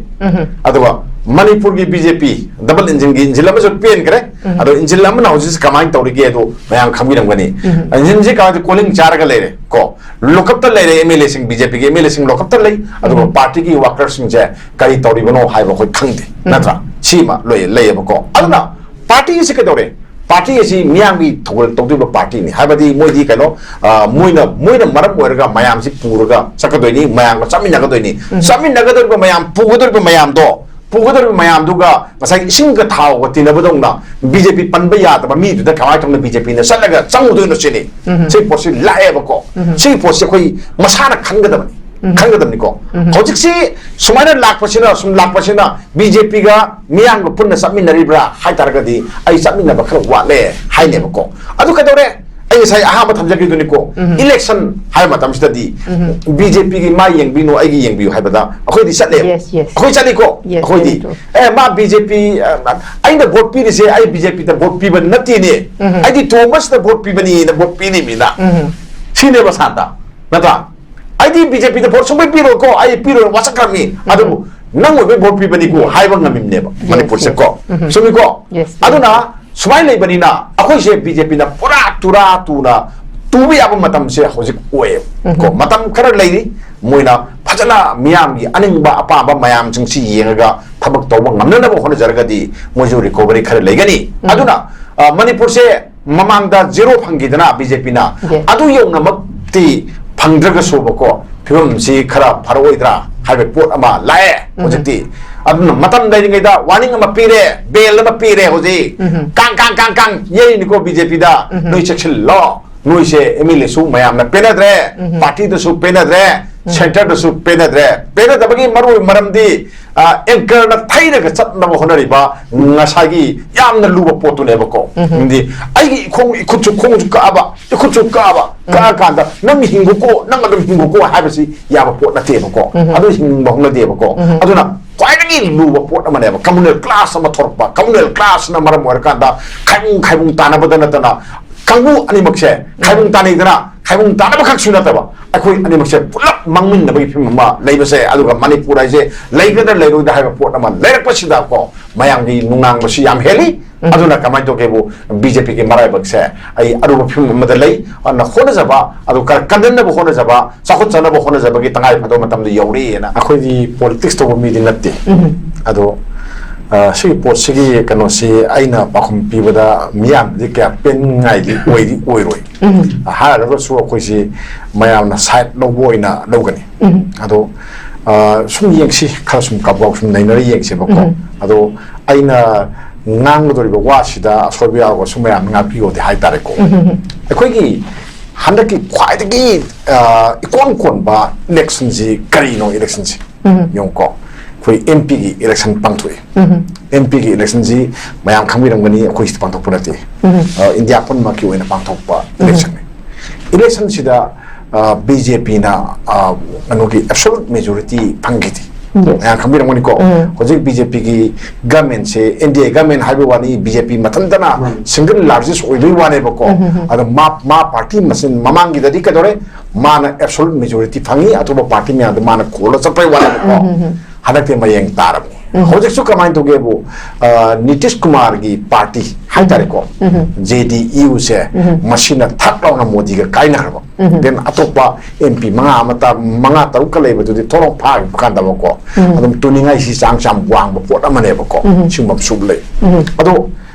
ꯑꯗꯨꯒ ꯃꯅꯤꯄꯨꯔꯒꯤ ꯕꯤ ꯖꯦ ꯄꯤ double engine ꯒꯤ engine ꯑꯃꯁꯨ ꯄꯦꯟꯈ꯭ꯔꯦ꯫ ꯑꯗꯣ engine ꯑꯃꯅ ꯍꯧꯖꯤꯛꯁꯤ ꯀꯃꯥꯏꯅ ꯇꯧꯔꯤꯒꯦ ꯑꯗꯣ ꯃꯌꯥꯝ ꯈꯪꯕꯤꯔꯝꯒꯅꯤ꯫ Engine ꯁꯤ ꯀꯃꯥꯏꯅ ꯀꯣꯂꯤꯡ ꯆꯥꯔꯒ ꯂꯩꯔꯦ ꯀꯣ, ꯂꯣꯀꯞꯇ ꯂꯩꯔꯦ꯫ ꯑꯦꯝ ꯑꯦꯜ ꯑꯦꯁꯤꯡ, ꯕꯤ ꯖꯦ ꯄꯤꯒꯤ ꯑꯦꯝ ꯑꯦꯜ ꯑꯦꯁꯤꯡ ꯂꯣꯀꯞꯇ ꯂꯩ, ꯑꯗꯨꯒ party ꯒꯤ worker ꯁꯤꯡꯁꯦ ꯀꯔꯤ ꯇꯧꯔꯤꯕꯅꯣ ꯍꯥꯏꯕ ꯑꯩꯈꯣꯏ ꯈꯪꯗꯦ, ꯅꯠꯇ꯭ꯔꯥ? ꯁꯤꯃ ꯂꯣꯏ ꯂꯩꯌꯦꯕꯀꯣ꯫ ꯑꯗꯨꯅ party ꯁꯤ ꯀꯩꯗꯧꯔꯦ? Party ꯑꯁꯤ ꯃꯤꯌꯥꯝꯒꯤ ꯊꯧꯒꯜ ꯇꯧꯗꯣꯏꯕ party ꯅꯤ꯫ ꯍꯥꯏꯕꯗꯤ ꯃꯣꯏꯗꯤ ꯀꯩꯅꯣ, ꯑ, ꯃꯣꯏꯅ, ꯃꯣꯏꯅ ꯃꯔꯝ ꯑꯣꯏꯔꯒ ꯃꯌꯥꯝꯁꯤ ꯄꯨꯔꯒ ꯆꯠꯀꯗꯣꯏꯅꯤ, ꯃꯌꯥꯝꯒ ꯆꯠꯃꯤꯟꯅꯒꯗꯣꯏꯅꯤ꯫ ꯆꯠꯃꯤꯟꯅꯒꯗꯧꯔꯤꯕ ꯃꯌꯥꯝ, ꯄꯨꯒꯗꯧꯔꯤꯕ ꯃꯌꯥꯝꯗꯣ, ꯄꯨꯒꯗꯧꯔꯤꯕ ꯃꯌꯥꯝꯗꯨꯒ ꯉꯁꯥꯏꯒꯤ ꯏꯁꯤꯡꯒ ꯊꯥꯎꯒ ꯇꯤꯟꯅꯕꯗꯧꯅ ꯕꯤ ꯖꯦ ꯄꯤ ꯄꯟꯕ ꯌꯥꯗꯕ ꯃꯤꯗꯨꯗ ꯀꯃꯥꯏꯅ ꯇꯧꯅ ꯕꯤ ꯖꯦ ꯄꯤꯅ ꯆꯠꯂꯒ ꯆꯪꯉꯨꯗꯣꯏꯅꯣ ꯁꯤꯅꯤ꯫ ꯁꯤꯒꯤ ꯄꯣꯠꯁꯤ ꯂꯥꯛꯑꯦꯕꯀꯣ꯫ ꯁꯤꯒꯤ ꯄꯣꯠꯁꯤ ꯑꯩꯈꯣꯏ ꯃꯁꯥꯅ ꯈꯟꯒꯗꯕꯅꯤ꯫ ꯈꯟꯒꯗꯕꯅꯤꯀꯣ꯫ ꯍꯧꯖꯤꯛꯁꯤ ꯁꯨꯃꯥꯏꯅ ꯂꯥꯛꯄꯁꯤꯅ, ꯁꯨꯝ ꯂꯥꯛꯄꯁꯤꯅ ꯕꯤ ꯖꯦ ꯄꯤꯒ ꯃꯤꯌꯥꯝꯒ ꯄꯨꯟꯅ ꯆꯠꯃꯤꯟꯅꯔꯤꯕ꯭ꯔꯥ ꯍꯥꯏ ꯇꯥꯔꯒꯗꯤ ꯑꯩ ꯆꯠꯃꯤꯟꯅꯕ ꯈꯔ ꯋꯥꯠꯂꯦ ꯍꯥꯏꯅꯦꯕꯀꯣ꯫ ꯑꯗꯨ ꯀꯩꯗꯧꯔꯦ? ꯑꯩ ꯉꯁꯥꯏ ꯑꯍꯥꯟꯕ ꯊꯝꯖꯈꯤꯗꯨꯅꯤꯀꯣ꯫ Election ꯍꯥꯏꯕ ꯃꯇꯝꯁꯤꯗꯗꯤ ꯕꯤ ꯖꯦ ꯄꯤꯒꯤ ꯃꯥ ꯌꯦꯡꯕꯤꯅꯨ, ꯑꯩꯒꯤ ꯌꯦꯡꯕꯤꯌꯨ ꯍꯥꯏꯕꯗ ꯑꯩꯈꯣꯏꯗꯤ ꯆꯠꯂꯦꯕ꯫ Yes, yes. ꯑꯩꯈꯣꯏ ꯆꯠꯂꯤꯀꯣ? Yes, ꯑꯩꯈꯣꯏꯗꯤ, very true. "ꯑꯦ, ꯃꯥ ꯕꯤ ꯖꯦ ꯄꯤ, ꯑ, ꯑꯩꯅ vote ꯄꯤꯔꯤꯁꯦ, ꯑꯩ ꯕꯤ ꯖꯦ ꯄꯤꯗ vote ꯄꯤꯕ ꯅꯠꯇꯦꯅꯦ꯫ ꯑꯩꯗꯤ ꯇꯣꯝꯕꯁꯤꯗ vote ꯄꯤꯕꯅꯤꯅ vote ꯄꯤꯔꯤꯃꯤꯅ"꯫ ꯁꯤꯅꯦꯕ ꯁꯥꯟꯇ, ꯅꯠꯇ꯭ꯔꯥ? "ꯑꯩꯗꯤ ꯕꯤ ꯖꯦ ꯄꯤꯗ vote ꯁꯨꯡꯄꯤ ꯄꯤꯔꯣꯏꯀꯣ, ꯑꯩ ꯄꯤꯔꯣꯏ, ꯋꯥꯁꯛꯈ꯭ꯔꯕꯅꯤ꯫ ꯑꯗꯨꯕꯨ ꯅꯪ ꯑꯣꯏꯕꯩ vote ꯄꯤꯕꯅꯤꯀꯣ" ꯍꯥꯏꯕ ꯉꯝꯃꯤꯕꯅꯦꯕ ꯃꯅꯤꯄꯨꯔꯁꯦ ꯀꯣ꯫ Yes. ꯆꯨꯝꯃꯤꯀꯣ? Yes, yes. ꯑꯗꯨꯅ ꯁꯨꯃꯥꯏꯅ ꯂꯩꯕꯅꯤꯅ ꯑꯩꯈꯣꯏꯁꯦ ꯕꯤ ꯖꯦ ꯄꯤꯅ ꯄꯨꯔꯥ ꯇꯨꯔꯥ ꯇꯨꯅ ꯇꯨꯕ ꯌꯥꯕ ꯃꯇꯝꯁꯦ ꯍꯧꯖꯤꯛ ꯑꯣꯏꯌꯦꯕ꯫ ꯀꯣ, ꯃꯇꯝ ꯈꯔ ꯂꯩꯔꯤ, ꯃꯣꯏꯅ ꯐꯖꯅ ꯃꯤꯌꯥꯝꯒꯤ ꯑꯅꯤꯡꯕ ꯑꯄꯥꯝꯕ ꯃꯌꯥꯝꯁꯤꯡꯁꯤ ꯌꯦꯡꯉꯒ ꯊꯕꯛ ꯇꯧꯕ ꯉꯝꯅꯅꯕ ꯍꯣꯠꯅꯖꯔꯒꯗꯤ ꯃꯣꯏꯁꯨ recovery ꯈꯔ ꯂꯩꯒꯅꯤ꯫ ꯑꯗꯨꯅ, ꯑ, ꯃꯅꯤꯄꯨꯔꯁꯦ ꯃꯃꯥꯡꯗ zero ꯐꯪꯈꯤꯗꯅ ꯕꯤ ꯖꯦ ꯄꯤꯅ, Yes. ꯑꯗꯨ ꯌꯧꯅꯃꯛꯇꯤ ꯐꯪꯗ꯭ꯔꯒꯁꯨꯕꯀꯣ, ꯐꯤꯕꯝꯁꯤ ꯈꯔ ꯐꯔꯛꯑꯣꯏꯗ꯭ꯔꯥ ꯍꯥꯏꯕ ꯄꯣꯠ ꯑꯃ ꯂꯥꯛꯑꯦ ꯍꯧꯖꯤꯛꯇꯤ꯫ ꯑꯗꯨꯅ ꯃꯇꯝ ꯂꯩꯔꯤꯉꯩꯗ warning ꯑꯃ ꯄꯤꯔꯦ, bell ꯑꯃ ꯄꯤꯔꯦ ꯍꯧꯖꯤꯛ꯫ ꯀꯥꯡ, ꯀꯥꯡ, ꯀꯥꯡ, ꯀꯥꯡ ꯌꯩꯔꯤꯅꯤꯀꯣ ꯕꯤ ꯖꯦ ꯄꯤꯗ꯫ ꯅꯣꯏ ꯆꯦꯛꯁꯤꯜꯂꯣ꯫ ꯅꯣꯏꯁꯦ ꯑꯦꯝ ꯑꯦꯜ ꯑꯦꯁꯨ ꯃꯌꯥꯝꯅ ꯄꯦꯟꯅꯗ꯭ꯔꯦ, party ꯗꯁꯨ ꯄꯦꯟꯅꯗ꯭ꯔꯦ, ꯁꯦꯟꯇꯔꯗꯁꯨ ꯄꯦꯟꯅꯗ꯭ꯔꯦ꯫ ꯄꯦꯟꯅꯗꯕꯒꯤ ꯃꯔꯨꯑꯣꯏꯕ ꯃꯔꯝꯗꯤ, ꯑ, ꯑꯦꯡꯀꯔꯅ ꯊꯩꯔꯒ ꯆꯠꯅꯕ ꯍꯣꯠꯅꯔꯤꯕ ꯉꯁꯥꯏꯒꯤ ꯌꯥꯝꯅ ꯂꯨꯕ ꯄꯣꯠꯇꯨꯅꯦꯕꯀꯣ꯫ ꯎꯝ꯫ ꯍꯥꯏꯗꯤ ꯑꯩꯒꯤ ꯏꯈꯣꯡ, ꯏꯈꯨꯠꯁꯨ, ꯈꯣꯡꯁꯨ ꯀꯛꯑꯕ, ꯏꯈꯨꯠꯁꯨ ꯀꯛꯑꯕ, ꯎꯝ꯫ ꯀꯛꯑꯀꯥꯟꯗ "ꯅꯪ ꯍꯤꯡꯉꯨꯀꯣ, ꯅꯪ ꯑꯗꯨꯝ ꯍꯤꯡꯉꯨꯀꯣ" ꯍꯥꯏꯕꯁꯤ ꯌꯥꯕ ꯄꯣꯠ ꯅꯠꯇꯦꯕꯀꯣ꯫ ꯎꯝ꯫ ꯑꯗꯨ ꯍꯤꯡꯕ ꯍꯧꯅꯗꯦꯕꯀꯣ꯫ ꯎꯝ꯫ ꯑꯗꯨꯅ ꯈ꯭ꯋꯥꯏꯗꯒꯤ ꯂꯨꯕ ꯄꯣꯠ ꯑꯃꯅꯦꯕ꯫ ꯀꯝꯃꯨꯅꯦꯜ ꯀ꯭ꯂꯥꯁ ꯑꯃ ꯊꯣꯔꯛꯄ, ꯀꯝꯃꯨꯅꯦꯜ ꯀ꯭ꯂꯥꯁꯅ ꯃꯔꯝ ꯑꯣꯏꯔꯀꯥꯟꯗ ꯈꯥꯏꯕꯨꯡ ꯈꯥꯏꯕꯨꯡ ꯇꯥꯟꯅꯕꯗ ꯅꯠꯇꯅ, ꯀꯥꯡꯕꯨ ꯑꯅꯤꯃꯛꯁꯦ ꯈꯥꯏꯕꯨꯡ ꯇꯥꯟꯅꯩꯗꯅ, ꯈꯥꯏꯕꯨꯡ ꯇꯥꯟꯅꯕ ꯈꯛꯁꯨ ꯅꯠꯇꯕ, ꯑꯩꯈꯣꯏ ꯑꯅꯤꯃꯛꯁꯦ ꯄꯨꯂꯞ ꯃꯥꯡꯃꯤꯟꯅꯕꯒꯤ ꯐꯤꯕꯝ ꯑꯃ ꯂꯩꯕꯁꯦ, ꯑꯗꯨꯒ ꯃꯅꯤꯄꯨꯔ ꯍꯥꯏꯁꯦ ꯂꯩꯒꯗ꯭ꯔꯥ ꯂꯩꯔꯣꯏꯗ꯭ꯔꯥ ꯍꯥꯏꯕ ꯄꯣꯠ ꯑꯃ ꯂꯩꯔꯛꯄꯁꯤꯗꯀꯣ, ꯃꯌꯥꯝꯒꯤ ꯅꯨꯡꯅꯥꯡꯕꯁꯤ ꯌꯥꯝ ꯍꯦꯜꯂꯤ꯫ ꯎꯝ꯫ ꯑꯗꯨꯅ ꯀꯃꯥꯏꯅ ꯇꯧꯒꯦꯕꯨ, ꯕꯤ ꯖꯦ ꯄꯤꯒꯤ ꯃꯔꯥꯏꯕꯛꯁꯦ ꯑꯩ ꯑꯔꯨꯕ ꯐꯤꯕꯝ ꯑꯃꯗ ꯂꯩ꯫ ꯑꯗꯨꯅ ꯍꯣꯠꯅꯖꯕ, ꯑꯗꯨ ꯀ-, ꯀꯟꯗꯅꯕ ꯍꯣꯠꯅꯖꯕ, ꯆꯥꯎꯈꯠꯆꯅꯕ ꯍꯣꯠꯅꯖꯕꯒꯤ ꯇꯉꯥꯏ ꯐꯗꯕ ꯃꯇꯝꯗ ꯌꯧꯔꯦꯅ꯫ ꯑꯩꯈꯣꯏꯗꯤ ꯄꯣꯂꯤꯇꯤꯛꯁ ꯇꯧꯕ ꯃꯤꯗꯤ ꯅꯠꯇꯦ꯫ ꯎꯝ꯫ ꯑꯗꯣ, ꯑ, ꯁꯤꯒꯤ ꯄꯣꯠꯁꯤꯒꯤ ꯀꯩꯅꯣꯁꯤ ꯑꯩꯅ ꯄꯥꯎꯈꯨꯝ ꯄꯤꯕꯗ ꯃꯤꯌꯥꯝꯗꯤ ꯀꯌꯥ ꯄꯦꯟꯅꯤꯡꯉꯥꯏꯗꯤ ꯑꯣꯏꯗꯤ ꯑꯣꯏꯔꯣꯏ꯫ ꯎꯝ꯫ ꯍꯥꯏꯔꯒꯁꯨ ꯑꯩꯈꯣꯏꯁꯤ ꯃꯌꯥꯝꯅ ꯁꯥꯏꯠ ꯂꯧꯕ ꯑꯣꯏꯅ ꯂꯧꯒꯅꯤ꯫ ꯎꯝ꯫ ꯑꯗꯣ, ꯑ, ꯁꯨꯝ ꯌꯦꯡꯁꯤ, ꯈꯔ ꯁꯨꯝ ꯀꯥꯕꯣꯛ ꯁꯨꯝ ꯅꯩꯅꯔ ꯌꯦꯡꯁꯦꯕꯀꯣ꯫ ꯎꯝ꯫ ꯑꯗꯣ ꯑꯩꯅ ꯉꯥꯡꯒꯗꯧꯔꯤꯕ ꯋꯥꯁꯤꯗ ꯑꯁꯣꯏꯕ ꯌꯥꯎꯔꯒꯁꯨ ꯃꯌꯥꯝꯅ ꯉꯥꯛꯄꯤꯌꯣꯗꯤ ꯍꯥꯏꯇꯥꯔꯦꯀꯣ꯫ ꯎꯝ꯫ ꯑꯩꯈꯣꯏꯒꯤ ꯍꯟꯗꯛꯀꯤ ꯈ꯭ꯋꯥꯏꯗꯒꯤ, ꯑ, ꯏꯀꯣꯟ ꯀꯣꯟꯕ ꯏꯂꯦꯛꯁꯟꯁꯤ ꯀꯔꯤꯅꯣ? ꯏꯂꯦꯛꯁꯟꯁꯤ ꯎꯝ꯫ ꯌꯦꯡꯉꯨꯀꯣ, ꯑꯩꯈꯣꯏ ꯑꯦꯝ ꯄꯤꯒꯤ ꯏꯂꯦꯛꯁꯟ ꯄꯥꯡꯊꯣꯛꯏ꯫ ꯎꯝ꯫ ꯑꯦꯝ ꯄꯤꯒꯤ ꯏꯂꯦꯛꯁꯟꯁꯤ ꯃꯌꯥꯝ ꯈꯪꯕꯤꯔꯝꯒꯅꯤ, ꯑꯩꯈꯣꯏ ꯁꯤꯗ ꯄꯥꯡꯊꯣꯛꯄ ꯅꯠꯇꯦ꯫ ꯎꯝ꯫ ꯑ, ꯏꯟꯗꯤꯌꯥ ꯄꯨꯝꯅꯃꯛꯀꯤ ꯑꯣꯏꯅ ꯄꯥꯡꯊꯣꯛꯄ ꯎꯝ꯫ ꯏꯂꯦꯛꯁꯟꯅꯤ꯫ ꯏꯂꯦꯛꯁꯟꯁꯤꯗ, ꯑ, ꯕꯤ ꯖꯦ ꯄꯤꯅ, ꯑ, ꯀꯩꯅꯣꯒꯤ ꯑꯦꯕꯁꯣꯂꯨꯠ ꯃꯦꯖꯣꯔꯤꯇꯤ ꯐꯪꯈꯤꯗꯦ꯫ Yes. ꯃꯌꯥꯝ ꯈꯪꯕꯤꯔꯝꯒꯅꯤꯀꯣ꯫ ꯎꯝ꯫ ꯍꯧꯖꯤꯛ ꯕꯤ ꯖꯦ ꯄꯤꯒꯤ ꯒꯃꯦꯟꯁꯦ, ꯑꯦꯟ ꯗꯤ ꯑꯦ ꯒꯃꯦꯟ ꯍꯥꯏꯕ ꯋꯥꯅꯤ, ꯕꯤ ꯖꯦ ꯄꯤ ꯃꯊꯟꯇꯅ ꯎꯝ꯫ ꯁꯤꯡꯒꯜ ꯂꯥꯔꯖꯦꯁ ꯑꯣꯏꯕꯒꯤ ꯋꯥꯅꯦꯕꯀꯣ꯫ ꯎꯝ, ꯎꯝ, ꯎꯝ꯫ ꯑꯗꯣ ꯃꯥ, ꯃꯥ ꯄꯥꯔꯇꯤ ꯃꯁꯦꯟ ꯃꯃꯥꯡꯒꯤꯗꯗꯤ ꯀꯩꯗꯧꯔꯦ? ꯃꯥꯅ ꯑꯦꯕꯁꯣꯂꯨꯠ ꯃꯦꯖꯣꯔꯤꯇꯤ ꯐꯪꯉꯤ, ꯑꯇꯣꯞꯄ ꯄꯥꯔꯇꯤ ꯃꯌꯥꯝꯗꯣ ꯃꯥꯅ ꯈꯣꯜꯂ ꯆꯠꯄꯩ ꯋꯥꯅꯦꯕꯀꯣ꯫ ꯎꯝ, ꯎꯝ, ꯎꯝ꯫ ꯍꯟꯗꯛꯇꯤ ꯃꯌꯦꯡ ꯇꯥꯔꯕꯅꯤ꯫ ꯎꯝ꯫ ꯍꯧꯖꯤꯛꯁꯨ ꯀꯃꯥꯏꯅ ꯇꯧꯒꯦꯕꯨ, ꯑ, ꯅꯤꯇꯤꯁ ꯀꯨꯃꯥꯔꯒꯤ ꯄꯥꯔꯇꯤ ꯍꯥꯏꯇꯥꯔꯦꯀꯣ, ꯎꯝ꯫ ꯖꯦ ꯗꯤ ꯌꯨꯁꯦ, ꯎꯝ꯫ ꯃꯁꯤꯅ ꯊꯛ ꯂꯥꯎꯅ ꯃꯣꯗꯤꯒ ꯀꯥꯏꯅꯈ꯭ꯔꯕ꯫ ꯎꯝ꯫ Then ꯑꯇꯣꯞꯄ ꯑꯦꯝ ꯄꯤ ꯃꯉꯥ ꯑꯃ ꯇ-, ꯃꯉꯥ ꯇꯔꯨꯛꯀ ꯂꯩꯕꯗꯨꯗꯤ ꯊꯣꯔꯣꯡ ꯐꯥꯈꯤꯕ ꯀꯥꯟꯗꯕꯀꯣ, ꯎꯝ꯫ ꯑꯗꯨꯝ ꯇꯨꯅꯤꯡꯉꯥꯏꯁꯤ ꯆꯥꯡꯁ ꯌꯥꯝ ꯋꯥꯡꯕ ꯄꯣꯠ ꯑꯃꯅꯦꯕꯀꯣ꯫ ꯎꯝ꯫ ꯁꯤꯒꯨꯝꯕ ꯑꯃꯁꯨ ꯂꯩ꯫ ꯎꯝ꯫ ꯑꯗꯣ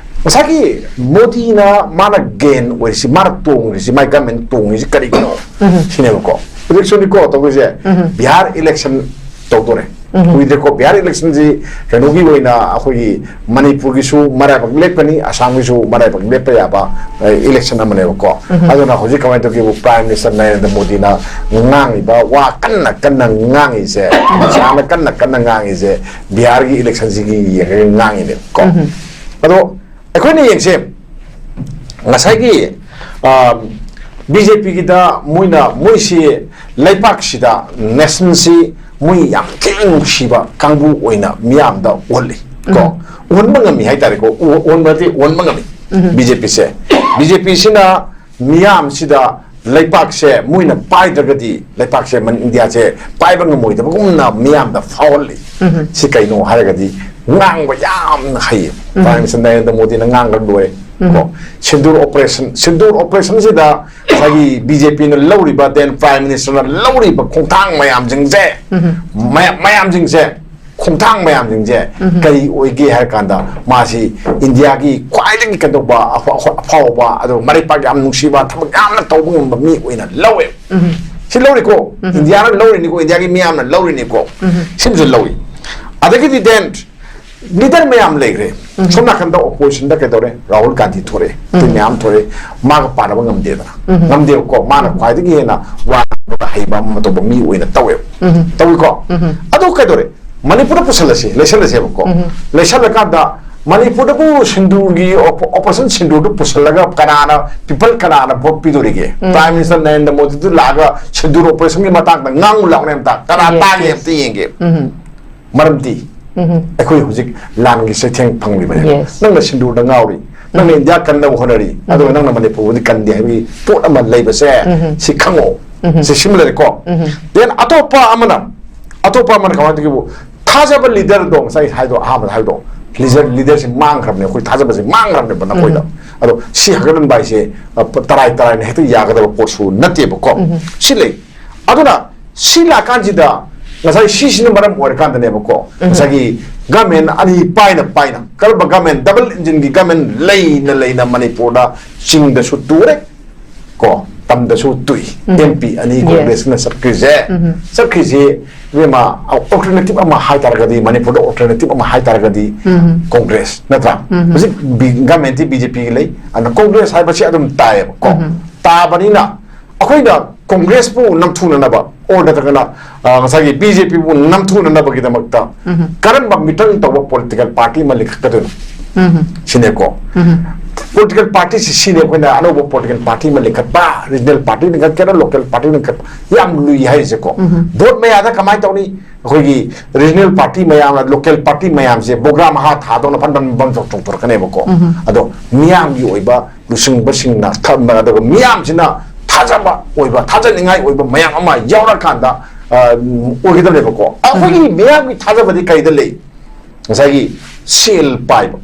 ꯉꯁꯥꯏꯒꯤ ꯃꯣꯗꯤꯅ ꯃꯥꯅ ꯒꯦꯟ ꯑꯣꯏꯔꯤꯁꯤ, ꯃꯥꯅ ꯇꯣꯡꯉꯤꯁꯤ, ꯃꯥꯏ ꯒꯃꯦꯟ ꯇꯣꯡꯉꯤꯁꯤ ꯀꯔꯤꯒꯤꯅꯣ? ꯎꯝ꯫ ꯁꯤꯅꯦꯕꯀꯣ꯫ ꯍꯧꯖꯤꯛꯁꯨꯅꯤꯀꯣ ꯇꯧꯗꯣꯏꯁꯦ, ꯎꯝ꯫ ꯕꯤꯍꯥꯔ ꯏꯂꯦꯛꯁꯟ ꯇꯧꯗꯣꯔꯦ꯫ ꯀꯨꯏꯗ꯭ꯔꯦꯀꯣ, ꯕꯤꯍꯥꯔ ꯏꯂꯦꯛꯁꯟꯁꯤ ꯀꯩꯅꯣꯒꯤ ꯑꯣꯏꯅ ꯑꯩꯈꯣꯏꯒꯤ ꯃꯅꯤꯄꯨꯔꯒꯤꯁꯨ ꯃꯔꯥꯏꯕꯛ ꯂꯦꯞꯀꯅꯤ, ꯑꯁꯥꯝꯒꯤꯁꯨ ꯃꯔꯥꯏꯕꯛ ꯂꯦꯞꯄ ꯌꯥꯕ ꯏꯂꯦꯛꯁꯟ ꯑꯃꯅꯦꯕꯀꯣ꯫ ꯑꯗꯨꯅ ꯍꯧꯖꯤꯛ ꯀꯃꯥꯏꯅ ꯇꯧꯒꯦꯕꯨ, ꯄ꯭ꯔꯥꯏꯝ ꯃꯤꯅꯤꯁꯇꯔ ꯅꯔꯦꯟꯗ꯭ꯔ ꯃꯣꯗꯤꯅ ꯉꯥꯡꯉꯤꯕ ꯋꯥ, ꯀꯟꯅ ꯀꯟꯅ ꯉꯥꯡꯉꯤꯁꯦ, ꯁꯥꯅ ꯀꯟꯅ ꯀꯟꯅ ꯉꯥꯡꯉꯤꯁꯦ ꯕꯤꯍꯥꯔꯒꯤ ꯏꯂꯦꯛꯁꯟꯁꯤꯒꯤ ꯌꯦꯡꯉꯒ ꯉꯥꯡꯉꯤꯅꯦꯕꯀꯣ꯫ ꯑꯗꯣ ꯑꯩꯈꯣꯏꯅ ꯌꯦꯡꯁꯦ, ꯉꯁꯥꯏꯒꯤ ꯕꯤ ꯖꯦ ꯄꯤꯒꯤꯗ ꯃꯣꯏꯅ, ꯃꯣꯏꯁꯤ ꯂꯩꯄꯥꯛꯁꯤꯗ, ꯅꯦꯁꯟꯁꯤ ꯃꯣꯏ ꯌꯥꯝ ꯊꯤꯅ ꯅꯨꯡꯁꯤꯕ ꯀꯥꯡꯕꯨ ꯑꯣꯏꯅ ꯃꯤꯌꯥꯝꯗ ꯎꯍꯜꯂꯤ ꯀꯣ꯫ ꯎꯍꯟꯕ ꯉꯝꯃꯤ ꯍꯥꯏꯇꯥꯔꯦꯀꯣ꯫ ꯎ- ꯎꯍꯟꯕ ꯅꯠꯇꯦ, ꯎꯍꯟꯕ ꯉꯝꯃꯤ꯫ ꯕꯤ ꯖꯦ ꯄꯤꯁꯦ, ꯕꯤ ꯖꯦ ꯄꯤꯁꯤꯅ ꯃꯤꯌꯥꯝꯁꯤꯗ, ꯂꯩꯄꯥꯛꯁꯦ ꯃꯣꯏꯅ ꯄꯥꯏꯗ꯭ꯔꯒꯗꯤ ꯂꯩꯄꯥꯛꯁꯦ, ꯃꯟ- ꯏꯟꯗꯤꯌꯥꯁꯦ ꯄꯥꯏꯕ ꯉꯝꯃꯣꯏꯗꯕꯒꯨꯝꯅ ꯃꯤꯌꯥꯝꯗ ꯐꯥꯎꯍꯜꯂꯤ꯫ ꯁꯤ ꯀꯩꯅꯣ ꯍꯥꯏꯔꯒꯗꯤ, ꯉꯥꯡꯕ ꯌꯥꯝꯅ ꯍꯩꯌꯦ꯫ ꯄ꯭ꯔꯥꯏꯝ ꯃꯤꯅꯤꯁꯇꯔ ꯅꯔꯦꯟꯗ꯭ꯔ ꯃꯣꯗꯤꯅ ꯉꯥꯡꯈ꯭ꯔ ꯂꯣꯏꯔꯦ ꯀꯣ꯫ ꯁꯤꯟꯗꯨꯔ ꯑꯣꯄꯔꯦꯁꯟ, ꯁꯤꯟꯗꯨꯔ ꯑꯣꯄꯔꯦꯁꯟꯁꯤꯗ ꯉꯁꯥꯏꯒꯤ ꯕꯤ ꯖꯦ ꯄꯤꯅ ꯂꯧꯔꯤꯕ, ꯗꯦꯟ ꯄ꯭ꯔꯥꯏꯝ ꯃꯤꯅꯤꯁꯇꯔꯅ ꯂꯧꯔꯤꯕ ꯈꯣꯡꯊꯥꯡ ꯃꯌꯥꯝꯁꯤꯡꯁꯦ, ꯃꯌꯥꯝ- ꯃꯌꯥꯝꯁꯤꯡꯁꯦ, ꯈꯣꯡꯊꯥꯡ ꯃꯌꯥꯝꯁꯤꯡꯁꯦ ꯀꯔꯤ ꯑꯣꯏꯒꯦ ꯍꯥꯏꯔ ꯀꯥꯟꯗ, ꯃꯥꯁꯤ ꯏꯟꯗꯤꯌꯥꯒꯤ ꯈ꯭ꯋꯥꯏꯗꯒꯤ ꯀꯩꯗꯧꯕ, ꯑꯐ- ꯑꯐ- ꯑꯐꯥꯎꯕ, ꯑꯗꯨꯒ ꯃꯔꯩꯄꯥꯛ ꯌꯥꯝ ꯅꯨꯡꯁꯤꯕ, ꯊꯕꯛ ꯌꯥꯝꯅ ꯇꯧꯕ ꯉꯝꯕ ꯃꯤ ꯑꯣꯏꯅ ꯂꯧꯋꯦ꯫ ꯁꯤ ꯂꯧꯔꯤꯀꯣ, ꯏꯟꯗꯤꯌꯥꯅ ꯂꯧꯔꯤꯅꯤꯀꯣ, ꯏꯟꯗꯤꯌꯥꯒꯤ ꯃꯤꯌꯥꯝꯅ ꯂꯧꯔꯤꯅꯤꯀꯣ꯫ ꯁꯤꯃꯁꯨ ꯂꯧꯏ꯫ ꯑꯗꯒꯤꯗꯤ ꯗꯦꯟ ꯂꯤꯗꯔ ꯃꯌꯥꯝ ꯂꯩꯈ꯭ꯔꯦ꯫ ꯁꯣꯝ ꯅꯥꯀꯟꯗ ꯑꯣꯄꯣꯖꯤꯁꯟꯗ ꯀꯩꯗꯧꯔꯦ? ꯔꯥꯍꯨꯜ ꯒꯥꯟꯙꯤ ꯊꯣꯔꯛꯑꯦ, ꯑꯇꯩ ꯃꯌꯥꯝ ꯊꯣꯔꯛꯑꯦ꯫ ꯃꯥꯒ ꯄꯥꯅꯕ ꯉꯝꯗꯦꯗꯅ, ꯉꯝꯗꯦꯕꯀꯣ꯫ ꯃꯥꯅ ꯈ꯭ꯋꯥꯏꯗꯒꯤ ꯍꯦꯟꯅ ꯋꯥ ꯉꯥꯡꯕꯗ ꯍꯩꯕ ꯑꯃ ꯇꯧꯕ ꯃꯤ ꯑꯣꯏꯅ ꯇꯧꯋꯦꯕ, ꯇꯧꯏꯀꯣ꯫ ꯑꯗꯨ ꯀꯩꯗꯧꯔꯦ? ꯃꯅꯤꯄꯨꯔꯗ ꯄꯨꯁꯜꯂꯁꯤ, ꯂꯩꯁꯜꯂꯁꯦꯕꯀꯣ꯫ ꯂꯩꯁꯜꯂꯀꯥꯟꯗ ꯃꯅꯤꯄꯨꯔꯗꯕꯨ ꯁꯤꯟꯗꯨꯔꯒꯤ ꯑꯣꯄ- ꯑꯣꯄꯔꯦꯁꯟ ꯁꯤꯟꯗꯨꯔꯗꯨ ꯄꯨꯁꯜꯂꯒ ꯀꯅꯥꯅ, ꯄꯤꯄꯜ ꯀꯅꯥꯅ ꯚꯣꯠ ꯄꯤꯗꯣꯔꯤꯒꯦ? ꯄ꯭ꯔꯥꯏꯝ ꯃꯤꯅꯤꯁꯇꯔ ꯅꯔꯦꯟꯗ꯭ꯔ ꯃꯣꯗꯤꯗꯨ ꯂꯥꯛꯑꯒ ꯁꯤꯟꯗꯨꯔ ꯑꯣꯄꯔꯦꯁꯟꯒꯤ ꯃꯇꯥꯡꯗ ꯉꯥꯡꯉꯨ ꯂꯥꯎꯅꯦ ꯑꯝꯇ꯫ ꯀꯅꯥ ꯇꯥꯒꯦ ꯑꯝꯇ ꯌꯦꯡꯒꯦ꯫ ꯃꯔꯝꯗꯤ ꯑꯩꯈꯣꯏ ꯍꯧꯖꯤꯛ ꯂꯥꯟꯒꯤ ꯆꯩꯊꯦꯡ ꯐꯪꯂꯤꯕꯅꯦ꯫ ꯅꯪꯅ ꯁꯤꯟꯗꯨꯔꯗ ꯉꯥꯎꯔꯤ, ꯅꯪꯅ ꯏꯟꯗꯤꯌꯥ ꯀꯟꯅꯕ ꯍꯣꯠꯅꯔꯤ, ꯑꯗꯨꯒ ꯅꯪꯅ ꯃꯅꯤꯄꯨꯔꯕꯨꯗꯤ ꯀꯟꯗꯦ ꯍꯥꯏꯕꯒꯤ ꯄꯣꯠ ꯑꯃ ꯂꯩꯕꯁꯦ, ꯁꯤ ꯈꯪꯉꯣ꯫ ꯁꯤ ꯁꯤꯃ ꯂꯩꯔꯦꯀꯣ꯫ ꯗꯦꯟ ꯑꯇꯣꯞꯄ ꯑꯃꯅ, ꯑꯇꯣꯞꯄ ꯑꯃꯅ ꯀꯃꯥꯏꯅ ꯇꯧꯒꯦꯕꯨ, ꯊꯥꯖꯕ ꯂꯤꯗꯔꯗꯣ, ꯉꯁꯥꯏ ꯍꯥꯏꯗꯣ, ꯑꯍꯥꯟꯕꯗ ꯍꯥꯏꯕꯗꯣ, ꯂꯤꯗꯔ, ꯂꯤꯗꯔꯁꯤ ꯃꯥꯡꯈ꯭ꯔꯕꯅꯦ, ꯑꯩꯈꯣꯏ ꯊꯥꯖꯕꯁꯤ ꯃꯥꯡꯈ꯭ꯔꯕꯅꯦꯕ ꯅꯈꯣꯏꯗ꯫ ꯑꯗꯣ ꯁꯤ ꯍꯥꯏꯒꯠꯍꯟꯕ ꯍꯥꯏꯁꯦ, ꯑ, ꯄ- ꯇꯔꯥꯏ ꯇꯔꯥꯏꯅ ꯍꯦꯛꯇ ꯌꯥꯒꯗꯕ ꯄꯣꯠꯁꯨ ꯅꯠꯇꯦꯕꯀꯣ꯫ ꯁꯤ ꯂꯩ꯫ ꯑꯗꯨꯅ ꯁꯤ ꯂꯥꯛꯀꯥꯟꯁꯤꯗ ꯉꯁꯥꯏ ꯁꯤꯁꯤꯅ ꯃꯔꯝ ꯑꯣꯏꯔꯀꯥꯟꯗꯅꯦꯕꯀꯣ, ꯉꯁꯥꯏꯒꯤ ꯒꯃꯦꯟ ꯑꯅꯤ ꯄꯥꯏꯅ ꯄꯥꯏꯅ, ꯀꯔꯝꯕ ꯒꯃꯦꯟ? ꯗꯕꯜ ꯏꯟꯖꯤꯟꯒꯤ ꯒꯃꯦꯟ ꯂꯩꯅ ꯂꯩꯅ ꯃꯅꯤꯄꯨꯔꯗ ꯆꯤꯡꯗꯁꯨ ꯇꯨꯔꯦ ꯀꯣ, ꯇꯝꯗꯁꯨ ꯇꯨꯏ꯫ ꯑꯦꯝ ꯄꯤ ꯑꯅꯤ ꯀꯣꯡꯒ꯭ꯔꯦꯁꯅ ꯆꯠꯈ꯭ꯔꯤꯁꯦ, ꯆꯠꯈ꯭ꯔꯤꯁꯦ, ꯏꯕꯦꯝꯃ, alternative ꯑꯃ ꯍꯥꯏꯇꯥꯔꯒꯗꯤ, ꯃꯅꯤꯄꯨꯔꯗ alternative ꯑꯃ ꯍꯥꯏꯇꯥꯔꯒꯗꯤ ꯀꯣꯡꯒ꯭ꯔꯦꯁ ꯅꯠꯇ꯭ꯔꯥ? ꯍꯧꯖꯤꯛ ꯕꯤ-, ꯒꯃꯦꯟꯇꯤ ꯕꯤ ꯖꯦ ꯄꯤꯒꯤ ꯂꯩ, ꯑꯗꯨꯅ ꯀꯣꯡꯒ꯭ꯔꯦꯁ ꯍꯥꯏꯕꯁꯤ ꯑꯗꯨꯝ ꯇꯥꯏꯌꯦꯕꯀꯣ꯫ ꯇꯥꯕꯅꯤꯅ ꯑꯩꯈꯣꯏꯅ ꯀꯣꯡꯒ꯭ꯔꯦꯁꯄꯨ ꯅꯝꯊꯨꯅꯅꯕ, or ꯅꯠꯇ꯭ꯔꯒꯅ, ꯑ, ꯉꯁꯥꯏꯒꯤ ꯕꯤ ꯖꯦ ꯄꯤꯕꯨ ꯅꯝꯊꯨꯅꯅꯕꯒꯤꯗꯃꯛꯇ ꯀꯔꯝꯕ ꯃꯤꯇ꯭ꯔꯪ ꯇꯧꯕ political party ꯑꯃ ꯂꯤꯡꯈꯠꯀꯗꯣꯏꯅꯣ? ꯁꯤꯅꯦꯀꯣ꯫ Political party ꯁꯤ, ꯁꯤꯅꯦ ꯑꯩꯈꯣꯏꯅ ꯑꯅꯧꯕ political party ꯑꯃ ꯂꯤꯡꯈꯠꯄ, regional party ꯂꯤꯡꯈꯠꯀꯦꯔꯥ, local party ꯂꯤꯡꯈꯠꯄ, ꯌꯥꯝ ꯂꯨꯏ ꯍꯥꯏꯔꯤꯁꯦꯀꯣ꯫ Vote ꯃꯌꯥꯗ ꯀꯃꯥꯏꯅ ꯇꯧꯅꯤ? ꯑꯩꯈꯣꯏꯒꯤ regional party ꯃꯌꯥꯝꯅ, local party ꯃꯌꯥꯝꯁꯦ ꯕꯣꯒ꯭ꯔꯥ ꯃꯍꯥ ꯊꯥꯗꯧꯅ ꯐꯟ ꯐꯟ ꯐꯟ ꯆꯣꯡꯊꯣꯔꯛꯀꯅꯦꯕꯀꯣ꯫ ꯑꯗꯣ ꯃꯤꯌꯥꯝꯒꯤ ꯑꯣꯏꯕ ꯂꯨꯆꯤꯡꯕꯁꯤꯡꯅ ꯊꯝꯕ, ꯑꯗꯨꯒ ꯃꯤꯌꯥꯝꯁꯤꯅ ꯊꯥꯖꯕ ꯑꯣꯏꯕ, ꯊꯥꯖꯅꯤꯡꯉꯥꯏ ꯑꯣꯏꯕ ꯃꯌꯥꯝ ꯑꯃ ꯌꯥꯎꯔꯀꯥꯟꯗ, ꯑ, ꯑꯣꯏꯒꯗꯕꯅꯦꯕꯀꯣ꯫ ꯑꯩꯈꯣꯏꯒꯤ ꯃꯤꯌꯥꯝꯒꯤ ꯊꯥꯖꯕꯗꯤ ꯀꯩꯗ ꯂꯩ? ꯉꯁꯥꯏꯒꯤ ꯁꯦꯜ ꯄꯥꯏꯕ,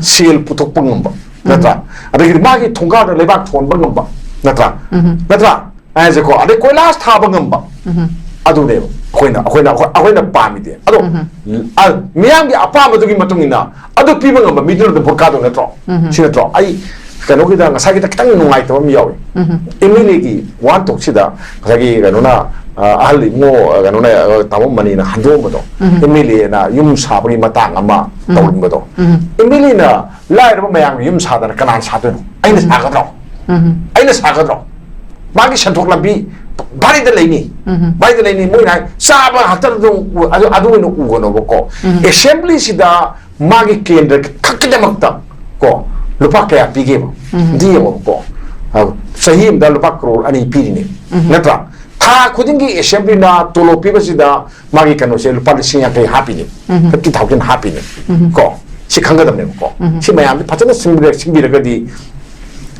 ꯁꯦꯜ ꯄꯨꯊꯣꯛꯄ ꯉꯝꯕ, ꯅꯠꯇ꯭ꯔꯥ? ꯑꯗꯒꯤꯗꯤ ꯃꯥꯒꯤ ꯊꯣꯡꯒꯥꯗ ꯂꯩꯕꯥꯛ ꯊꯣꯟꯕ ꯉꯝꯕ, ꯅꯠꯇ꯭ꯔꯥ? ꯅꯠꯇ꯭ꯔꯥ? ꯍꯥꯏꯁꯦꯀꯣ, ꯑꯗꯩ ꯀꯣꯏꯂꯥꯁ ꯊꯥꯕ ꯉꯝꯕ, ꯑꯗꯨꯅꯦꯕ ꯑꯩꯈꯣꯏꯅ, ꯑꯩꯈꯣꯏꯅ, ꯑꯩꯈꯣꯏ-, ꯑꯩꯈꯣꯏꯅ ꯄꯥꯝꯃꯤꯗꯤ꯫ ꯑꯗꯣ, ꯑ, ꯃꯤꯌꯥꯝꯒꯤ ꯑꯄꯥꯝꯕꯗꯨꯒꯤ ꯃꯇꯨꯡ ꯏꯟꯅ ꯑꯗꯨ ꯄꯤꯕ ꯉꯝꯕ ꯃꯤꯗꯨꯅ ꯑꯗꯨꯝ ꯚꯣꯠ ꯀꯥꯗꯧ ꯅꯠꯇ꯭ꯔꯣ? ꯁꯤ ꯅꯠꯇ꯭ꯔꯣ? ꯑꯩ ꯀꯩꯅꯣꯒꯤꯗ, ꯉꯁꯥꯏꯒꯤꯗ ꯈꯤꯇꯪ ꯅꯨꯡꯉꯥꯏꯇꯕ ꯑꯃ ꯌꯥꯎꯏ꯫ ꯑꯦꯝ ꯑꯦꯜ ꯑꯦꯒꯤ ꯋꯥꯍꯟꯊꯣꯛꯁꯤꯗ ꯉꯁꯥꯏꯒꯤ ꯀꯩꯅꯣꯅ, ꯑ, ꯑꯍꯜ ꯏꯕꯨꯡꯉꯣ, ꯑ, ꯀꯩꯅꯣꯅ, ꯑ, ꯇꯥꯃꯣ ꯃꯅꯤꯅ ꯍꯟꯗꯣꯛꯑꯝꯕꯗꯣ, ꯑꯦꯝ ꯑꯦꯜ ꯑꯦꯅ ꯌꯨꯝ ꯁꯥꯕꯒꯤ ꯃꯇꯥꯡ ꯑꯃ ꯇꯧꯔꯝꯕꯗꯣ, ꯑꯦꯝ ꯑꯦꯜ ꯑꯦꯅ ꯂꯥꯏꯔꯕ ꯃꯌꯥꯝꯒꯤ ꯌꯨꯝ ꯁꯥꯗꯅ ꯀꯅꯥꯅ ꯁꯥꯗꯣꯏꯅꯣ? ꯑꯩꯅ ꯁꯥꯒꯗ꯭ꯔꯣ? ꯑꯩꯅ ꯁꯥꯒꯗ꯭ꯔꯣ? ꯃꯥꯒꯤ ꯁꯦꯟꯊꯣꯛ ꯂꯝꯕꯤ ꯚꯥꯔꯤꯗ ꯂꯩꯅꯤ, ꯚꯥꯔꯤꯗ ꯂꯩꯅꯤ꯫ ꯃꯣꯏꯅ ꯍꯥꯏ, ꯆꯥꯕ ꯉꯥꯛꯇ ꯑꯗꯨꯝ ꯎ-, ꯑꯗꯨ, ꯑꯗꯨ ꯑꯣꯏꯅ ꯎꯒꯅꯣꯕꯀꯣ꯫ Assembly ꯁꯤꯗ ꯃꯥꯒꯤ ꯀꯦꯟꯗ꯭ꯔ ꯈꯛꯀꯤꯗꯃꯛꯇ ꯀꯣ, ꯂꯨꯄꯥ ꯀꯌꯥ ꯄꯤꯒꯦꯕ? ꯑꯗꯨ ꯌꯦꯡꯉꯣꯕꯀꯣ꯫ ꯑ, ꯆꯍꯤ ꯑꯃꯗ ꯂꯨꯄꯥ ꯀ꯭ꯔꯣꯔ ꯑꯅꯤ ꯄꯤꯔꯤꯅꯦ, ꯅꯠꯇ꯭ꯔꯥ? ꯊꯥ ꯈꯨꯗꯤꯡꯒꯤ assembly ꯅ ꯇꯣꯂꯣꯞ ꯄꯤꯕꯁꯤꯗ ꯃꯥꯒꯤ ꯀꯩꯅꯣꯁꯦ ꯂꯨꯄꯥ ꯂꯤꯁꯤꯡ ꯌꯥꯡꯈꯩ ꯍꯥꯞꯄꯤꯅꯦ, fifty thousand ꯍꯥꯞꯄꯤꯅꯦ ꯀꯣ꯫ ꯁꯤ ꯈꯪꯒꯗꯕꯅꯦꯕꯀꯣ꯫ ꯁꯤ ꯃꯌꯥꯝꯁꯦ ꯐꯖꯅ ꯁꯤꯟꯕꯤꯔ-, ꯁꯤꯟꯕꯤꯔꯒꯗꯤ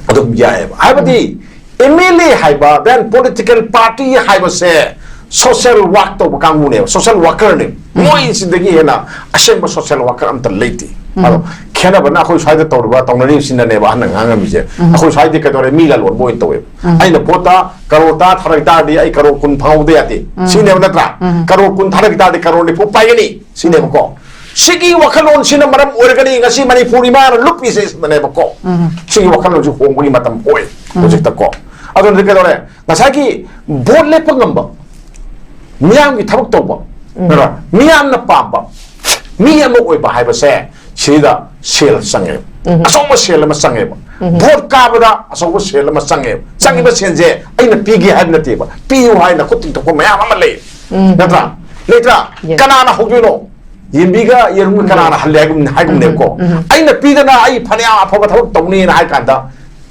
ꯑꯗꯨꯝ ꯌꯥꯏꯑꯕ꯫ ꯍꯥꯏꯕꯗꯤ ꯑꯦꯝ ꯑꯦꯜ ꯑꯦ ꯍꯥꯏꯕ, then political party ꯍꯥꯏꯕꯁꯦ social work ꯇꯧꯕ ꯀꯥꯡꯕꯨꯅꯦꯕ, social worker ꯅꯦꯕ꯫ ꯃꯣꯏꯁꯤꯗꯒꯤ ꯍꯦꯟꯅ ꯑꯁꯦꯡꯕ social worker ꯑꯝꯇ ꯂꯩꯇꯦ꯫ ꯑꯗꯣ ꯈꯦꯠꯅꯕꯅ ꯑꯩꯈꯣꯏ ꯁ꯭ꯋꯥꯏꯗ ꯇꯧꯔꯤꯕ, ꯇꯧꯅꯔꯤꯕꯁꯤꯅꯅꯦꯕ ꯑꯍꯟꯅ ꯉꯥꯡꯉꯝꯃꯤꯁꯦ꯫ ꯑꯩꯈꯣꯏ ꯁ꯭ꯋꯥꯏꯗꯤ ꯀꯩꯗꯧꯔꯦ? ꯃꯤ ꯂꯂꯣꯟꯕ ꯑꯣꯏꯅ ꯇꯧꯋꯦꯕ꯫ ꯑꯩꯅ ꯚꯣꯠꯇ ꯀꯔꯣꯔ ꯇꯔꯥ ꯊꯥꯔꯛ ꯇꯥꯔꯗꯤ ꯑꯩ ꯀꯔꯣꯔ ꯀꯨꯟ ꯐꯪꯍꯧꯗ ꯌꯥꯗꯦ꯫ ꯁꯤꯅꯦꯕ ꯅꯠꯇ꯭ꯔꯥ? ꯀꯔꯣꯔ ꯀꯨꯟ ꯊꯥꯔꯛ ꯇꯥꯔꯗꯤ ꯀꯔꯣꯔ ꯅꯤꯐꯨ ꯄꯥꯏꯒꯅꯤ꯫ ꯁꯤꯅꯦꯕꯀꯣ꯫ ꯁꯤꯒꯤ ꯋꯥꯈꯜꯂꯣꯟꯁꯤꯅ ꯃꯔꯝ ꯑꯣꯏꯔꯒꯅꯤ ꯉꯁꯤ ꯃꯅꯤꯄꯨꯔ ꯏꯃꯥꯅ ꯂꯨꯞꯄꯤꯁꯦ ꯁꯤꯗꯅꯦꯕꯀꯣ꯫ ꯁꯤꯒꯤ ꯋꯥꯈꯜꯂꯣꯟꯁꯤ ꯍꯣꯡꯕꯒꯤ ꯃꯇꯝ ꯑꯣꯏ ꯍꯧꯖꯤꯛꯇꯀꯣ꯫ ꯑꯗꯨꯅꯗꯤ ꯀꯩꯗꯧꯔꯦ? ꯉꯁꯥꯏꯒꯤ ꯚꯣꯠ ꯂꯦꯞꯄ ꯉꯝꯕ, ꯃꯤꯌꯥꯝꯒꯤ ꯊꯕꯛ ꯇꯧꯕ, ꯅꯠꯇ꯭ꯔꯥ? ꯃꯤꯌꯥꯝꯅ ꯄꯥꯝꯕ ꯃꯤ ꯑꯃ ꯑꯣꯏꯕ ꯍꯥꯏꯕꯁꯦ ꯁꯤꯗ ꯁꯦꯜ ꯆꯪꯉꯦꯕ꯫ ꯑꯆꯧꯕ ꯁꯦꯜ ꯑꯃ ꯆꯪꯉꯦꯕ꯫ ꯚꯣꯠ ꯀꯥꯕꯗ ꯑꯆꯧꯕ ꯁꯦꯜ ꯑꯃ ꯆꯪꯉꯦꯕ꯫ ꯆꯪꯉꯤꯕ ꯁꯦꯜꯁꯦ ꯑꯩꯅ ꯄꯤꯒꯦ ꯍꯥꯏꯕ ꯅꯠꯇꯦꯕ, ꯄꯤꯌꯨ ꯍꯥꯏꯅ ꯈꯨꯠ ꯇꯤꯡꯊꯣꯛꯄ ꯃꯌꯥꯝ ꯑꯃ ꯂꯩ꯫ ꯅꯠꯇ꯭ꯔꯥ? ꯂꯩꯇ꯭ꯔꯥ? ꯀꯅꯥꯅ ꯍꯧꯗꯣꯏꯅꯣ? ꯌꯦꯟꯕꯤꯒ ꯌꯦꯔꯨꯝꯒ ꯀꯅꯥꯅ ꯍꯜꯂꯦ ꯍꯥꯏꯒꯨꯝ-, ꯍꯥꯏꯒꯨꯝꯅꯦꯕꯀꯣ꯫ ꯑꯩꯅ ꯄꯤꯗꯅ ꯑꯩ ꯐꯅꯌꯥꯝ ꯑꯐꯕ ꯊꯕꯛ ꯇꯧꯅꯤꯅ ꯍꯥꯏ ꯀꯥꯟꯗ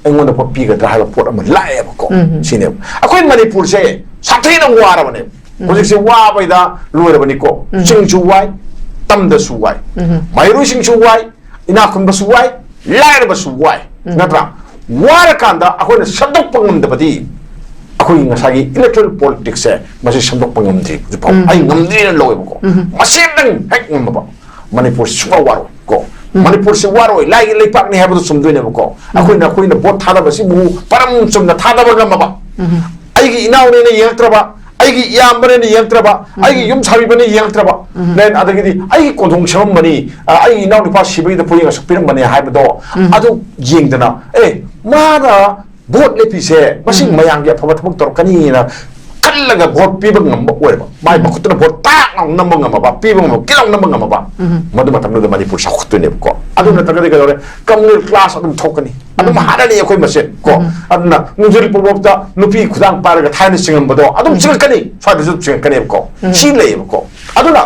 ꯑꯩꯉꯣꯟꯗ ꯄꯣꯠ ꯄꯤꯒꯗ꯭ꯔꯥ ꯍꯥꯏꯕ ꯄꯣꯠ ꯑꯃ ꯂꯥꯛꯑꯦꯕꯀꯣ꯫ ꯁꯤꯅꯦꯕ ꯑꯩꯈꯣꯏ ꯃꯅꯤꯄꯨꯔꯁꯦ ꯁꯥꯊꯤꯅ ꯋꯥꯔꯕꯅꯦꯕ꯫ ꯍꯧꯖꯤꯛꯁꯦ ꯋꯥꯕꯩꯗ ꯂꯣꯏꯔꯕꯅꯤꯀꯣ꯫ ꯆꯤꯡꯁꯨ ꯋꯥꯏ, ꯇꯝꯗꯁꯨ ꯋꯥꯏ, ꯃꯍꯩꯔꯣꯏꯁꯤꯡꯁꯨ ꯋꯥꯏ, ꯏꯅꯥꯛ ꯈꯨꯟꯕꯁꯨ ꯋꯥꯏ, ꯂꯥꯏꯔꯕꯁꯨ ꯋꯥꯏ꯫ ꯅꯠꯇ꯭ꯔꯥ? ꯋꯥꯔꯀꯥꯟꯗ ꯑꯩꯈꯣꯏꯅ ꯁꯦꯝꯗꯣꯛꯄ ꯉꯝꯗꯕꯗꯤ ꯑꯩꯈꯣꯏꯒꯤ ꯉꯁꯥꯏꯒꯤ electoral politics ꯁꯦ ꯃꯁꯤ ꯁꯦꯝꯗꯣꯛꯄ ꯉꯝꯗ꯭ꯔꯤ ꯍꯧꯖꯤꯛ ꯐꯥꯎ꯫ ꯑꯩ ꯉꯝꯗ꯭ꯔꯤꯅ ꯂꯧꯋꯦꯕꯀꯣ꯫ ꯃꯁꯤ ꯑꯝꯇꯪ ꯍꯦꯛ ꯉꯝꯃꯕ ꯃꯅꯤꯄꯨꯔꯁꯤ ꯁꯨꯡꯋꯥ ꯋꯥꯔꯣꯏ ꯀꯣ꯫ ꯃꯅꯤꯄꯨꯔꯁꯤ ꯋꯥꯔꯣꯏ, ꯂꯥꯏꯒꯤ ꯂꯩꯄꯥꯛꯅꯤ ꯍꯥꯏꯕꯗꯨ ꯆꯨꯝꯗꯣꯏꯅꯦꯕꯀꯣ꯫ ꯑꯩꯈꯣꯏꯅ, ꯑꯩꯈꯣꯏꯅ ꯚꯣꯠ ꯊꯥꯗꯕꯁꯤꯕꯨ ꯃꯔꯝ ꯆꯨꯝꯅ ꯊꯥꯗꯕ ꯉꯝꯃꯕ, ꯑꯩꯒꯤ ꯏꯅꯥꯎꯅꯦꯅ ꯌꯦꯡꯉꯛꯇ꯭ꯔꯕ, ꯑꯩꯒꯤ ꯏꯌꯥꯝꯕꯅꯦꯅ ꯌꯦꯡꯉꯛꯇ꯭ꯔꯕ, ꯑꯩꯒꯤ ꯌꯨꯝ ꯁꯥꯕꯤꯕꯅ ꯌꯦꯡꯉꯛꯇ꯭ꯔꯕ, then ꯑꯗꯒꯤꯗꯤ ꯑꯩꯒꯤ ꯀꯣꯟꯊꯣꯡ ꯁꯦꯝꯃꯝꯕꯅꯤ, ꯑ, ꯑꯩꯒꯤ ꯏꯅꯥꯎꯅꯨꯄꯥ ꯁꯤꯕꯒꯤꯗ ꯄꯣꯌꯦꯡ ꯑꯁꯨꯛ ꯄꯤꯔꯝꯕꯅꯤ ꯍꯥꯏꯕꯗꯣ, ꯑꯗꯨ ꯌꯦꯡꯗꯅ, ꯑꯦ, ꯃꯥꯅ ꯚꯣꯠ ꯂꯦꯞꯄꯤꯁꯦ ꯃꯁꯤ ꯃꯌꯥꯝꯒꯤ ꯑꯐꯕ ꯊꯕꯛ ꯇꯧꯔꯛꯀꯅꯤꯅ ꯈꯜꯂꯒ ꯚꯣꯠ ꯄꯤꯕ ꯉꯝꯕ ꯑꯣꯏꯔꯕ, ꯃꯥꯏ ꯃꯈꯨꯠꯇꯨꯅ ꯚꯣꯠ ꯇꯥꯛ ꯂꯥꯎ ꯅꯝꯕ ꯉꯝꯃꯕ, ꯄꯤꯕ ꯉꯝꯃꯕ, ꯀꯤꯂꯥꯎ ꯅꯝꯕ ꯉꯝꯃꯕ, ꯃꯗꯨ ꯃꯇꯝꯗꯨꯗ ꯃꯅꯤꯄꯨꯔ ꯆꯥꯎꯈꯠꯇꯣꯏꯅꯦꯕꯀꯣ꯫ ꯑꯗꯨ ꯅꯠꯇ꯭ꯔꯒꯗꯤ ꯀꯩꯗꯧꯔꯦ? Criminal class ꯑꯗꯨꯝ ꯊꯣꯛꯀꯅꯤ, ꯑꯗꯨꯝ ꯍꯥꯠꯂꯅꯤ ꯑꯩꯈꯣꯏ ꯃꯁꯦꯟ ꯀꯣ꯫ ꯑꯗꯨꯅ ꯅꯨꯡꯖꯤꯜ ꯄꯨꯕꯣꯛꯇ ꯅꯨꯄꯤ ꯈꯨꯗꯥꯡ ꯄꯥꯏꯔꯒ ꯊꯥꯏꯅ ꯆꯤꯡꯉꯝꯕꯗꯣ ꯑꯗꯨꯝ ꯆꯤꯡꯉꯛꯀꯅꯤ, ꯁ꯭ꯋꯥꯏꯗꯁꯨ ꯑꯗꯨꯝ ꯆꯤꯡꯉꯛꯀꯅꯦꯕꯀꯣ꯫ ꯁꯤ ꯂꯩꯌꯦꯕꯀꯣ꯫ ꯑꯗꯨꯅ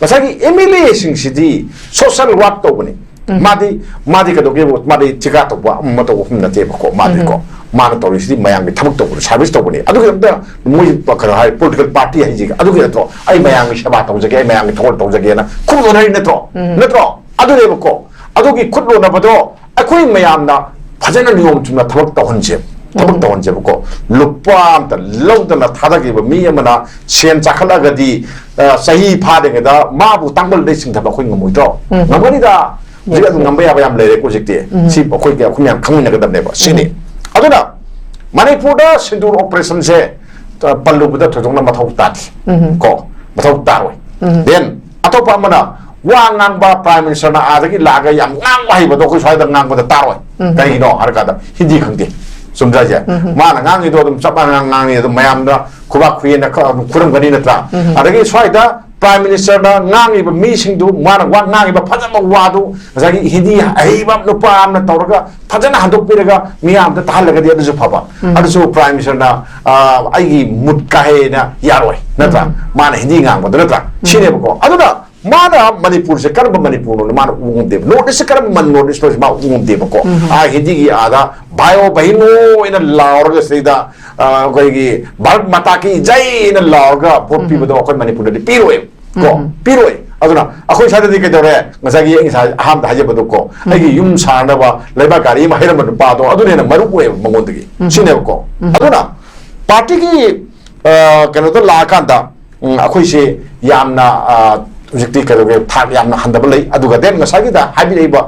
ꯉꯁꯥꯏꯒꯤ M L A ꯁꯤꯡꯁꯤꯗꯤ social work ꯇꯧꯕꯅꯤ꯫ ꯃꯥꯗꯤ, ꯃꯥꯗꯤ ꯀꯩꯗꯧꯒꯦꯕꯨ, ꯃꯥꯗꯤ ꯊꯤꯀꯥ ꯇꯧꯕ ꯑꯃ ꯇꯧꯕ ꯃꯐꯝ ꯅꯠꯇꯦꯕꯀꯣ꯫ ꯃꯥꯗꯤꯀꯣ, ꯃꯥꯅ ꯇꯧꯔꯤꯁꯤꯗꯤ ꯃꯌꯥꯝꯒꯤ ꯊꯕꯛ ꯇꯧꯕꯗ, service ꯇꯧꯕꯅꯤ꯫ ꯑꯗꯨꯒꯤꯗꯃꯛꯇ ꯃꯣꯏ ꯀꯩꯅꯣ ꯍꯥꯏ, political party ꯍꯥꯏꯁꯤꯒ ꯑꯗꯨꯒꯤ ꯅꯠꯇ꯭ꯔꯣ? "ꯑꯩ ꯃꯌꯥꯝꯒꯤ ꯁꯦꯕꯥ ꯇꯧꯖꯒꯦ, ꯑꯩ ꯃꯌꯥꯝꯒꯤ ꯊꯧꯒꯜ ꯇꯧꯖꯒꯦꯅ" ꯈꯨꯠ ꯂꯣꯟꯅꯔꯤ ꯅꯠꯇ꯭ꯔꯣ? ꯅꯠꯇ꯭ꯔꯣ? ꯑꯗꯨꯅꯦꯕꯀꯣ꯫ ꯑꯗꯨꯒꯤ ꯈꯨꯠ ꯂꯣꯟꯅꯕꯗꯣ ꯑꯩꯈꯣꯏ ꯃꯌꯥꯝꯅ ꯐꯖꯅ ꯅꯤꯌꯣꯝ ꯆꯨꯝꯅ ꯊꯕꯛ ꯇꯧꯍꯟꯁꯦꯕ꯫ ꯊꯕꯛ ꯇꯧꯍꯟꯁꯦꯕꯀꯣ꯫ ꯂꯨꯄꯥ ꯑꯝꯇ ꯂꯧꯗꯅ ꯊꯥꯗꯈꯤꯕ ꯃꯤ ꯑꯃꯅ ꯁꯦꯟ ꯆꯥꯈꯠꯂꯒꯗꯤ, ꯑ, ꯆꯍꯤ ꯐꯥꯗ꯭ꯔꯤꯉꯩꯗ ꯃꯥꯕꯨ ꯇꯥꯡꯕꯜꯗꯩ ꯆꯤꯡꯊꯕ ꯑꯩꯈꯣꯏ ꯉꯝꯃꯣꯏꯗ꯭ꯔꯣ? ꯉꯝꯒꯅꯤꯗ꯫ ꯍꯧꯖꯤꯛ ꯑꯗꯨꯝ ꯉꯝꯕ ꯌꯥꯕ ꯌꯥꯝ ꯂꯩꯔꯦꯀꯣ ꯍꯧꯖꯤꯛꯇꯤ꯫ ꯁꯤ ꯑꯩꯈꯣꯏꯒꯤ, ꯑꯩꯈꯣꯏ ꯃꯌꯥꯝ ꯈꯪꯃꯤꯟꯅꯒꯗꯕꯅꯦꯕ꯫ ꯁꯤꯅꯤ꯫ ꯑꯗꯨꯅ ꯃꯅꯤꯄꯨꯔꯗ ꯁꯤꯟꯗꯨꯔ operationꯁꯦ, ꯑ, ꯄꯜꯂꯨꯕꯗ ꯊꯣꯏꯗꯣꯛꯅ ꯃꯊꯧ ꯇꯥꯗꯦ꯫ ꯀꯣ? ꯃꯊꯧ ꯇꯥꯔꯣꯏ꯫ Then ꯑꯇꯣꯞꯄ ꯑꯃꯅ ꯋꯥ ꯉꯥꯡꯕ, Prime Ministerꯅ ꯑꯥꯗꯒꯤ ꯂꯥꯛꯑꯒ ꯌꯥꯝ ꯉꯥꯡꯕ ꯍꯩꯕꯗꯣ ꯑꯩꯈꯣꯏ ꯁ꯭ꯋꯥꯏꯗ ꯉꯥꯡꯕꯗ ꯇꯥꯔꯣꯏ꯫ ꯀꯔꯤꯒꯤꯅꯣ ꯍꯥꯏꯔꯀꯥꯟꯗ ꯍꯤꯟꯗꯤ ꯈꯪꯗꯦ꯫ ꯆꯨꯝꯗ꯭ꯔꯥ ꯍꯥꯏꯁꯦ? ꯃꯥꯅ ꯉꯥꯡꯉꯤꯗꯣ ꯑꯗꯨꯝ ꯆꯞ ꯃꯥꯟꯅꯅ ꯉꯥꯡꯉꯤ, ꯑꯗꯨꯝ ꯃꯌꯥꯝꯅ ꯈꯨꯕꯥꯛ ꯈꯨꯌꯦꯟꯅ ꯈ-, ꯑꯗꯨꯝ ꯈꯨꯔꯝꯒꯅꯤ ꯅꯠꯇ꯭ꯔꯥ? ꯑꯗꯒꯤ ꯁ꯭ꯋꯥꯏꯗ Prime Ministerꯅ ꯉꯥꯡꯉꯤꯕ ꯃꯤꯁꯤꯡꯗꯨ, ꯃꯥꯅ ꯋꯥ ꯉꯥꯡꯉꯤꯕ ꯐꯖꯕ ꯋꯥꯗꯨ ꯉꯁꯥꯏꯒꯤ ꯍꯤꯟꯗꯤ ꯑꯍꯩꯕ ꯅꯨꯄꯥ ꯑꯃꯅ ꯇꯧꯔꯒ ꯐꯖꯅ ꯍꯟꯗꯣꯛꯄꯤꯔꯒ ꯃꯤꯌꯥꯝꯗ ꯇꯥꯍꯜꯂꯒꯗꯤ ꯑꯗꯨꯁꯨ ꯐꯕ꯫ ꯑꯗꯨꯁꯨ Prime Ministerꯅ, ꯑ, "ꯑꯩꯒꯤ ꯃꯨꯠ ꯀꯥꯍꯦꯅ ꯌꯥꯔꯣꯏ", ꯅꯠꯇ꯭ꯔꯥ? ꯃꯥꯅ ꯍꯤꯟꯗꯤ ꯉꯥꯡꯕꯗꯣ, ꯅꯠꯇ꯭ꯔꯥ? ꯁꯤꯅꯦꯕꯀꯣ꯫ ꯑꯗꯨꯅ ꯃꯥꯅ ꯃꯅꯤꯄꯨꯔꯁꯦ ꯀꯔꯝꯕ ꯃꯅꯤꯄꯨꯔꯅꯣ ꯃꯥꯅ ꯎ ꯉꯝꯗꯦꯕ, North East ꯀꯔꯝꯕ ꯃꯟ-, North East ꯃꯥ ꯎ ꯉꯝꯗꯦꯕꯀꯣ꯫ ꯎꯝ꯫ ꯑꯥ, ꯍꯤꯟꯗꯤꯒꯤ ꯑꯥꯗ "ꯚꯥꯏꯌꯣ ꯕꯍꯤꯅꯣ" ꯍꯥꯏꯅ ꯂꯥꯎꯔꯒ ꯁꯤꯗꯩꯗ, ꯑꯥ, ꯑꯩꯈꯣꯏꯒꯤ "ꯚꯥꯔꯠ ꯃꯥꯇꯥ ꯀꯤ ꯖꯩ" ꯍꯥꯏꯅ ꯂꯥꯎꯔꯒ ꯚꯣꯠ ꯎꯝ꯫ ꯄꯤꯕꯗꯣ ꯑꯩꯈꯣꯏ ꯃꯅꯤꯄꯨꯔꯗꯗꯤ ꯄꯤꯔꯣꯏ ꯀꯣ꯫ ꯎꯝ꯫ ꯄꯤꯔꯣꯏ꯫ ꯑꯗꯨꯅ ꯑꯩꯈꯣꯏ ꯁ꯭ꯋꯥꯏꯗꯗꯤ ꯀꯩꯗꯧꯔꯦ? ꯉꯁꯥꯏꯒꯤ ꯑꯩ ꯉꯁꯥꯏ ꯑꯍꯥꯟꯕꯗ ꯍꯥꯏꯖꯕꯗꯣ ꯀꯣ, ꯎꯝ꯫ ꯑꯩꯒꯤ ꯌꯨꯝ ꯁꯥꯅꯕ ꯂꯩꯕꯥꯛ ꯒꯥꯔꯤ ꯑꯃ ꯍꯩꯔꯝꯕ ꯅꯨꯄꯥꯗꯣ ꯑꯗꯨꯅ ꯍꯦꯟꯅ ꯃꯔꯨ ꯑꯣꯏꯌꯦꯕ ꯃꯉꯣꯟꯗꯒꯤ꯫ ꯎꯝ꯫ ꯁꯤꯅꯦꯕꯀꯣ꯫ ꯎꯝ꯫ ꯑꯗꯨꯅ ꯄꯥꯔꯇꯤꯒꯤ, ꯑꯥ, ꯀꯩꯅꯣꯗ ꯂꯥꯛꯑꯀꯥꯟꯗ ꯎꯝ, ꯑꯩꯈꯣꯏꯁꯦ ꯌꯥꯝꯅ, ꯑ, ꯍꯧꯖꯤꯛꯇꯤ ꯀꯩꯗꯧꯒꯦ, ꯊꯥꯛ ꯌꯥꯝꯅ ꯍꯟꯊꯕ ꯂꯩ꯫ ꯑꯗꯨꯒ then ꯉꯁꯥꯏꯒꯤꯗ ꯍꯥꯏꯕꯤꯔꯛꯏꯕ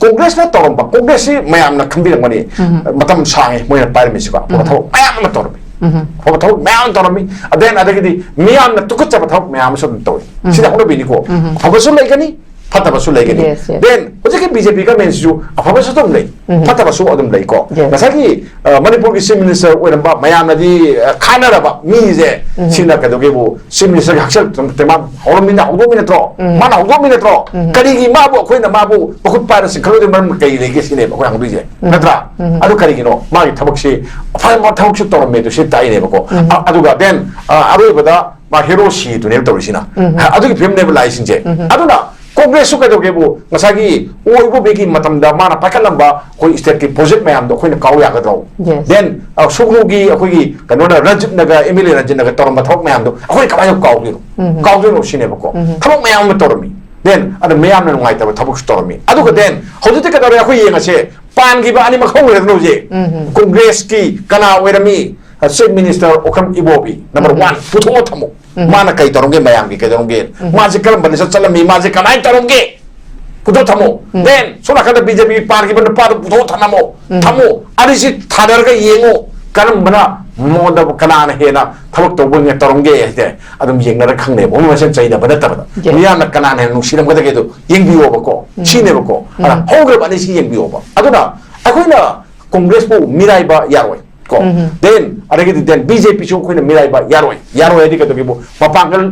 ꯀꯣꯡꯒ꯭ꯔꯦꯁꯅ ꯇꯧꯔꯝꯕ, ꯀꯣꯡꯒ꯭ꯔꯦꯁꯁꯤ ꯃꯌꯥꯝꯅ ꯈꯟꯕꯤꯔꯝꯒꯅꯤ, ꯎꯝ꯫ ꯃꯇꯝ ꯁꯥꯡꯉꯦ ꯃꯣꯏꯅ ꯄꯥꯏꯔꯝꯃꯤꯁꯤꯀꯣ, ꯑꯐꯕ ꯎꯝ꯫ ꯊꯕꯛ ꯃꯌꯥꯝ ꯑꯃ ꯇꯧꯔꯝꯃꯤ꯫ ꯎꯝ꯫ ꯑꯐꯕ ꯊꯕꯛ ꯃꯌꯥꯝ ꯑꯃ ꯇꯧꯔꯝꯃꯤ꯫ Then ꯑꯗꯒꯤꯗꯤ ꯃꯤꯌꯥꯝꯅ ꯇꯨꯀꯠꯆꯕ ꯊꯕꯛ ꯃꯌꯥꯝ ꯑꯃꯁꯨ ꯑꯗꯨꯝ ꯇꯧꯏ꯫ ꯎꯝ꯫ ꯁꯤꯗ ꯍꯧꯅꯕꯤꯅꯤꯀꯣ, ꯎꯝ꯫ ꯑꯐꯕꯁꯨ ꯂꯩꯒꯅꯤ, ꯐꯠꯇꯕꯁꯨ ꯂꯩꯒꯅꯤ꯫ Yes, yes. Then ꯍꯧꯖꯤꯛꯀꯤ B J P governmentꯁꯤꯁꯨ ꯑꯐꯕꯁꯨ ꯑꯗꯨꯝ ꯂꯩ, ꯎꯝ꯫ ꯐꯠꯇꯕꯁꯨ ꯑꯗꯨꯝ ꯂꯩꯀꯣ꯫ Yes. ꯉꯁꯥꯏꯒꯤ, ꯑ, ꯃꯅꯤꯄꯨꯔꯒꯤ Chief Minister ꯑꯣꯏꯔꯝꯕ ꯃꯌꯥꯝꯅꯗꯤ, ꯑ, ꯈꯥꯅꯔꯕ ꯃꯤꯁꯦ, ꯎꯝ꯫ ꯁꯤꯅ ꯀꯩꯗꯧꯒꯦꯕꯨ Chief Ministerꯒꯤ ꯍꯛꯁꯦꯜ ꯇꯦꯡꯕꯥꯡ ꯍꯧꯔꯝꯃꯤꯅ ꯍꯧꯗꯣꯛꯑꯝꯃꯤ ꯅꯠꯇ꯭ꯔꯣ? ꯎꯝ꯫ ꯃꯥꯅ ꯍꯧꯗꯣꯛꯑꯝꯃꯤ ꯅꯠꯇ꯭ꯔꯣ? ꯎꯝ꯫ ꯀꯔꯤꯒꯤ ꯃꯥꯕꯨ ꯑꯩꯈꯣꯏꯅ ꯃꯥꯕꯨ ꯃꯈꯨꯠ ꯄꯥꯏꯔ ꯆꯤꯡꯈꯠꯂꯣꯏꯗꯣꯏ ꯃꯔꯝ ꯀꯔꯤ ꯂꯩꯒꯦ ꯁꯤꯅꯦꯕ ꯑꯩꯈꯣꯏ ꯍꯪꯗꯣꯏꯁꯦ, ꯎꯝ꯫ ꯅꯠꯇ꯭ꯔꯥ? ꯎꯝ꯫ ꯑꯗꯨ ꯀꯔꯤꯒꯤꯅꯣ? ꯃꯥꯒꯤ ꯊꯕꯛꯁꯤ ꯑꯐꯕ ꯊꯕꯛꯁꯨ ꯇꯧꯔꯝꯃꯦ ꯑꯗꯨ ꯁꯤ ꯇꯥꯛꯏꯅꯦꯕꯀꯣ꯫ ꯎꯝ꯫ ꯑ-, ꯑꯗꯨꯒ then, ꯑ, ꯑꯔꯣꯏꯕꯗ ꯃꯥ hero ꯁꯤꯗꯨꯅꯦꯕ ꯇꯧꯔꯤꯁꯤꯅ꯫ ꯎꯝ꯫ ꯑꯗꯨꯒꯤ ꯐꯤꯕꯝꯅꯦꯕ ꯂꯥꯛꯏꯁꯤꯡꯁꯦ꯫ ꯎꯝ꯫ ꯑꯗꯨꯅ ꯀꯣꯡꯒ꯭ꯔꯦꯁꯁꯨ ꯀꯩꯗꯧꯒꯦꯕꯨ ꯉꯁꯥꯏꯒꯤ ꯑꯣꯏꯕ ꯕꯦꯒꯤ ꯃꯇꯝꯗ ꯃꯥꯅ ꯄꯥꯏꯈꯠꯂꯝꯕ ꯑꯩꯈꯣꯏ stateꯀꯤ project ꯃꯌꯥꯝꯗꯣ ꯑꯩꯈꯣꯏꯅ ꯀꯥꯎ ꯌꯥꯒꯗ꯭ꯔꯣ? Yes. Then, ꯑ, ꯁꯨꯒꯅꯨꯒꯤ ꯑꯩꯈꯣꯏꯒꯤ ꯀꯩꯅꯣꯅ ꯔꯟꯖꯤꯠꯅꯒ, M L A ꯔꯟꯖꯤꯠꯅꯒ ꯇꯧꯔꯝꯕ ꯊꯕꯛ ꯃꯌꯥꯝꯗꯣ ꯑꯩꯈꯣꯏꯅ ꯀꯃꯥꯏꯅ ꯀꯥꯎꯗꯣꯏꯅꯣ? ꯎꯝ꯫ ꯀꯥꯎꯗꯣꯏꯅꯣ ꯁꯤꯅꯦꯕꯀꯣ꯫ ꯎꯝ꯫ ꯊꯕꯛ ꯃꯌꯥꯝ ꯑꯃ ꯇꯧꯔꯝꯃꯤ꯫ Then, ꯑꯗ ꯃꯌꯥꯝꯅ ꯅꯨꯡꯉꯥꯏꯇꯕ ꯊꯕꯛꯁꯨ ꯇꯧꯔꯝꯃꯤ꯫ ꯑꯗꯨꯒ then, ꯍꯧꯖꯤꯛꯇꯤ ꯀꯩꯗꯧꯔꯦ? ꯑꯩꯈꯣꯏ ꯌꯦꯡꯉꯁꯦ, ꯄꯥꯟꯈꯤꯕ ꯑꯅꯤꯃꯛ ꯍꯧꯈ꯭ꯔꯦꯗꯅ ꯍꯧꯖꯤꯛ꯫ ꯎꯝ꯫ ꯀꯣꯡꯒ꯭ꯔꯦꯁꯀꯤ ꯀꯅꯥ ꯑꯣꯏꯔꯝꯃꯤ? ꯑ, Chief Minister ꯑꯣꯀ꯭ꯔꯝ ꯏꯕꯣꯕꯤ, number ꯎꯝ꯫ One, ꯄꯨꯊꯣꯛꯑ ꯊꯝꯃꯨ꯫ ꯎꯝ꯫ ꯃꯥꯅ ꯀꯩ ꯇꯧꯔꯝꯒꯦ ꯃꯌꯥꯝꯒꯤ ꯀꯩꯗꯧꯔꯝꯒꯦ? ꯎꯝ꯫ ꯃꯥꯁꯦ ꯀꯔꯝꯕ ꯂꯤꯆꯠ ꯆꯠꯂꯝꯃꯤ? ꯃꯥꯁꯦ ꯀꯃꯥꯏꯅ ꯇꯧꯔꯝꯒꯦ? ꯄꯨꯊꯣꯛ ꯊꯝꯃꯣ꯫ ꯎꯝ꯫ Then, ꯁꯣꯝ ꯅꯥꯀꯟꯗ B J P ꯄꯥꯟꯈꯤꯕ ꯅꯨꯄꯥꯗꯣ ꯄꯨꯊꯣꯛ ꯊꯝꯃꯣ꯫ ꯎꯝ꯫ ꯊꯝꯃꯣ꯫ ꯑꯅꯤꯁꯤ ꯊꯥꯅꯔꯒ ꯌꯦꯡꯉꯣ꯫ ꯀꯔꯝꯕꯅ ꯃꯉꯣꯟꯗ ꯀꯅꯥꯅ ꯍꯦꯟꯅ ꯊꯕꯛ ꯇꯧꯕ ꯉ-, ꯇꯧꯔꯝꯒꯦ ꯍꯥꯏꯁꯦ ꯑꯗꯨꯝ ꯌꯦꯡꯅꯔ ꯈꯪꯅꯦꯕ꯫ ꯃꯣꯏ ꯃꯁꯦꯟ ꯆꯩꯅꯕ ꯅꯠꯇꯕꯗ꯫ Yes. ꯃꯤꯌꯥꯝꯅ ꯀꯅꯥꯅ ꯍꯦꯟꯅ ꯅꯨꯡꯁꯤꯔꯝꯒꯗꯒꯦꯗꯣ ꯌꯦꯡꯕꯤꯌꯣꯕꯀꯣ꯫ ꯎꯝ꯫ ꯁꯤꯅꯦꯕꯀꯣ꯫ ꯑꯗ ꯎꯝ꯫ ꯍꯧꯈ꯭ꯔꯕ ꯑꯅꯤꯁꯤ ꯌꯦꯡꯕꯤꯌꯣꯕ꯫ ꯑꯗꯨꯅ ꯑꯩꯈꯣꯏꯅ ꯀꯣꯡꯒ꯭ꯔꯦꯁꯄꯨ ꯃꯤꯔꯥꯏꯕ ꯌꯥꯔꯣꯏ ꯀꯣ꯫ ꯎꯝ꯫ Then ꯑꯗꯒꯤꯗꯤ then ꯕꯤ ꯖꯦ ꯄꯤꯁꯨ ꯑꯩꯈꯣꯏꯅ ꯃꯤꯔꯥꯏꯕ ꯌꯥꯔꯣꯏ꯫ ꯌꯥꯔꯣꯏ ꯍꯥꯏꯗꯤ ꯀꯩꯗꯧꯒꯦꯕꯨ, ꯃꯄꯥꯡꯒꯜ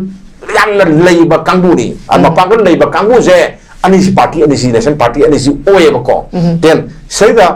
ꯌꯥꯝꯅ ꯂꯩꯕ ꯀꯥꯡꯕꯨꯅꯤ꯫ ꯑ, ꯎꯝ꯫ ꯃꯄꯥꯡꯒꯜ ꯂꯩꯕ ꯀꯥꯡꯕꯨꯁꯦ ꯑꯅꯤꯁꯤ, ꯄꯥꯔꯇꯤ ꯑꯅꯤꯁꯤ, ꯅꯦꯁꯅꯦꯜ ꯄꯥꯔꯇꯤ ꯑꯅꯤꯁꯤ ꯑꯣꯏꯌꯦꯕꯀꯣ꯫ ꯎꯝ꯫ Then ꯁꯤꯗ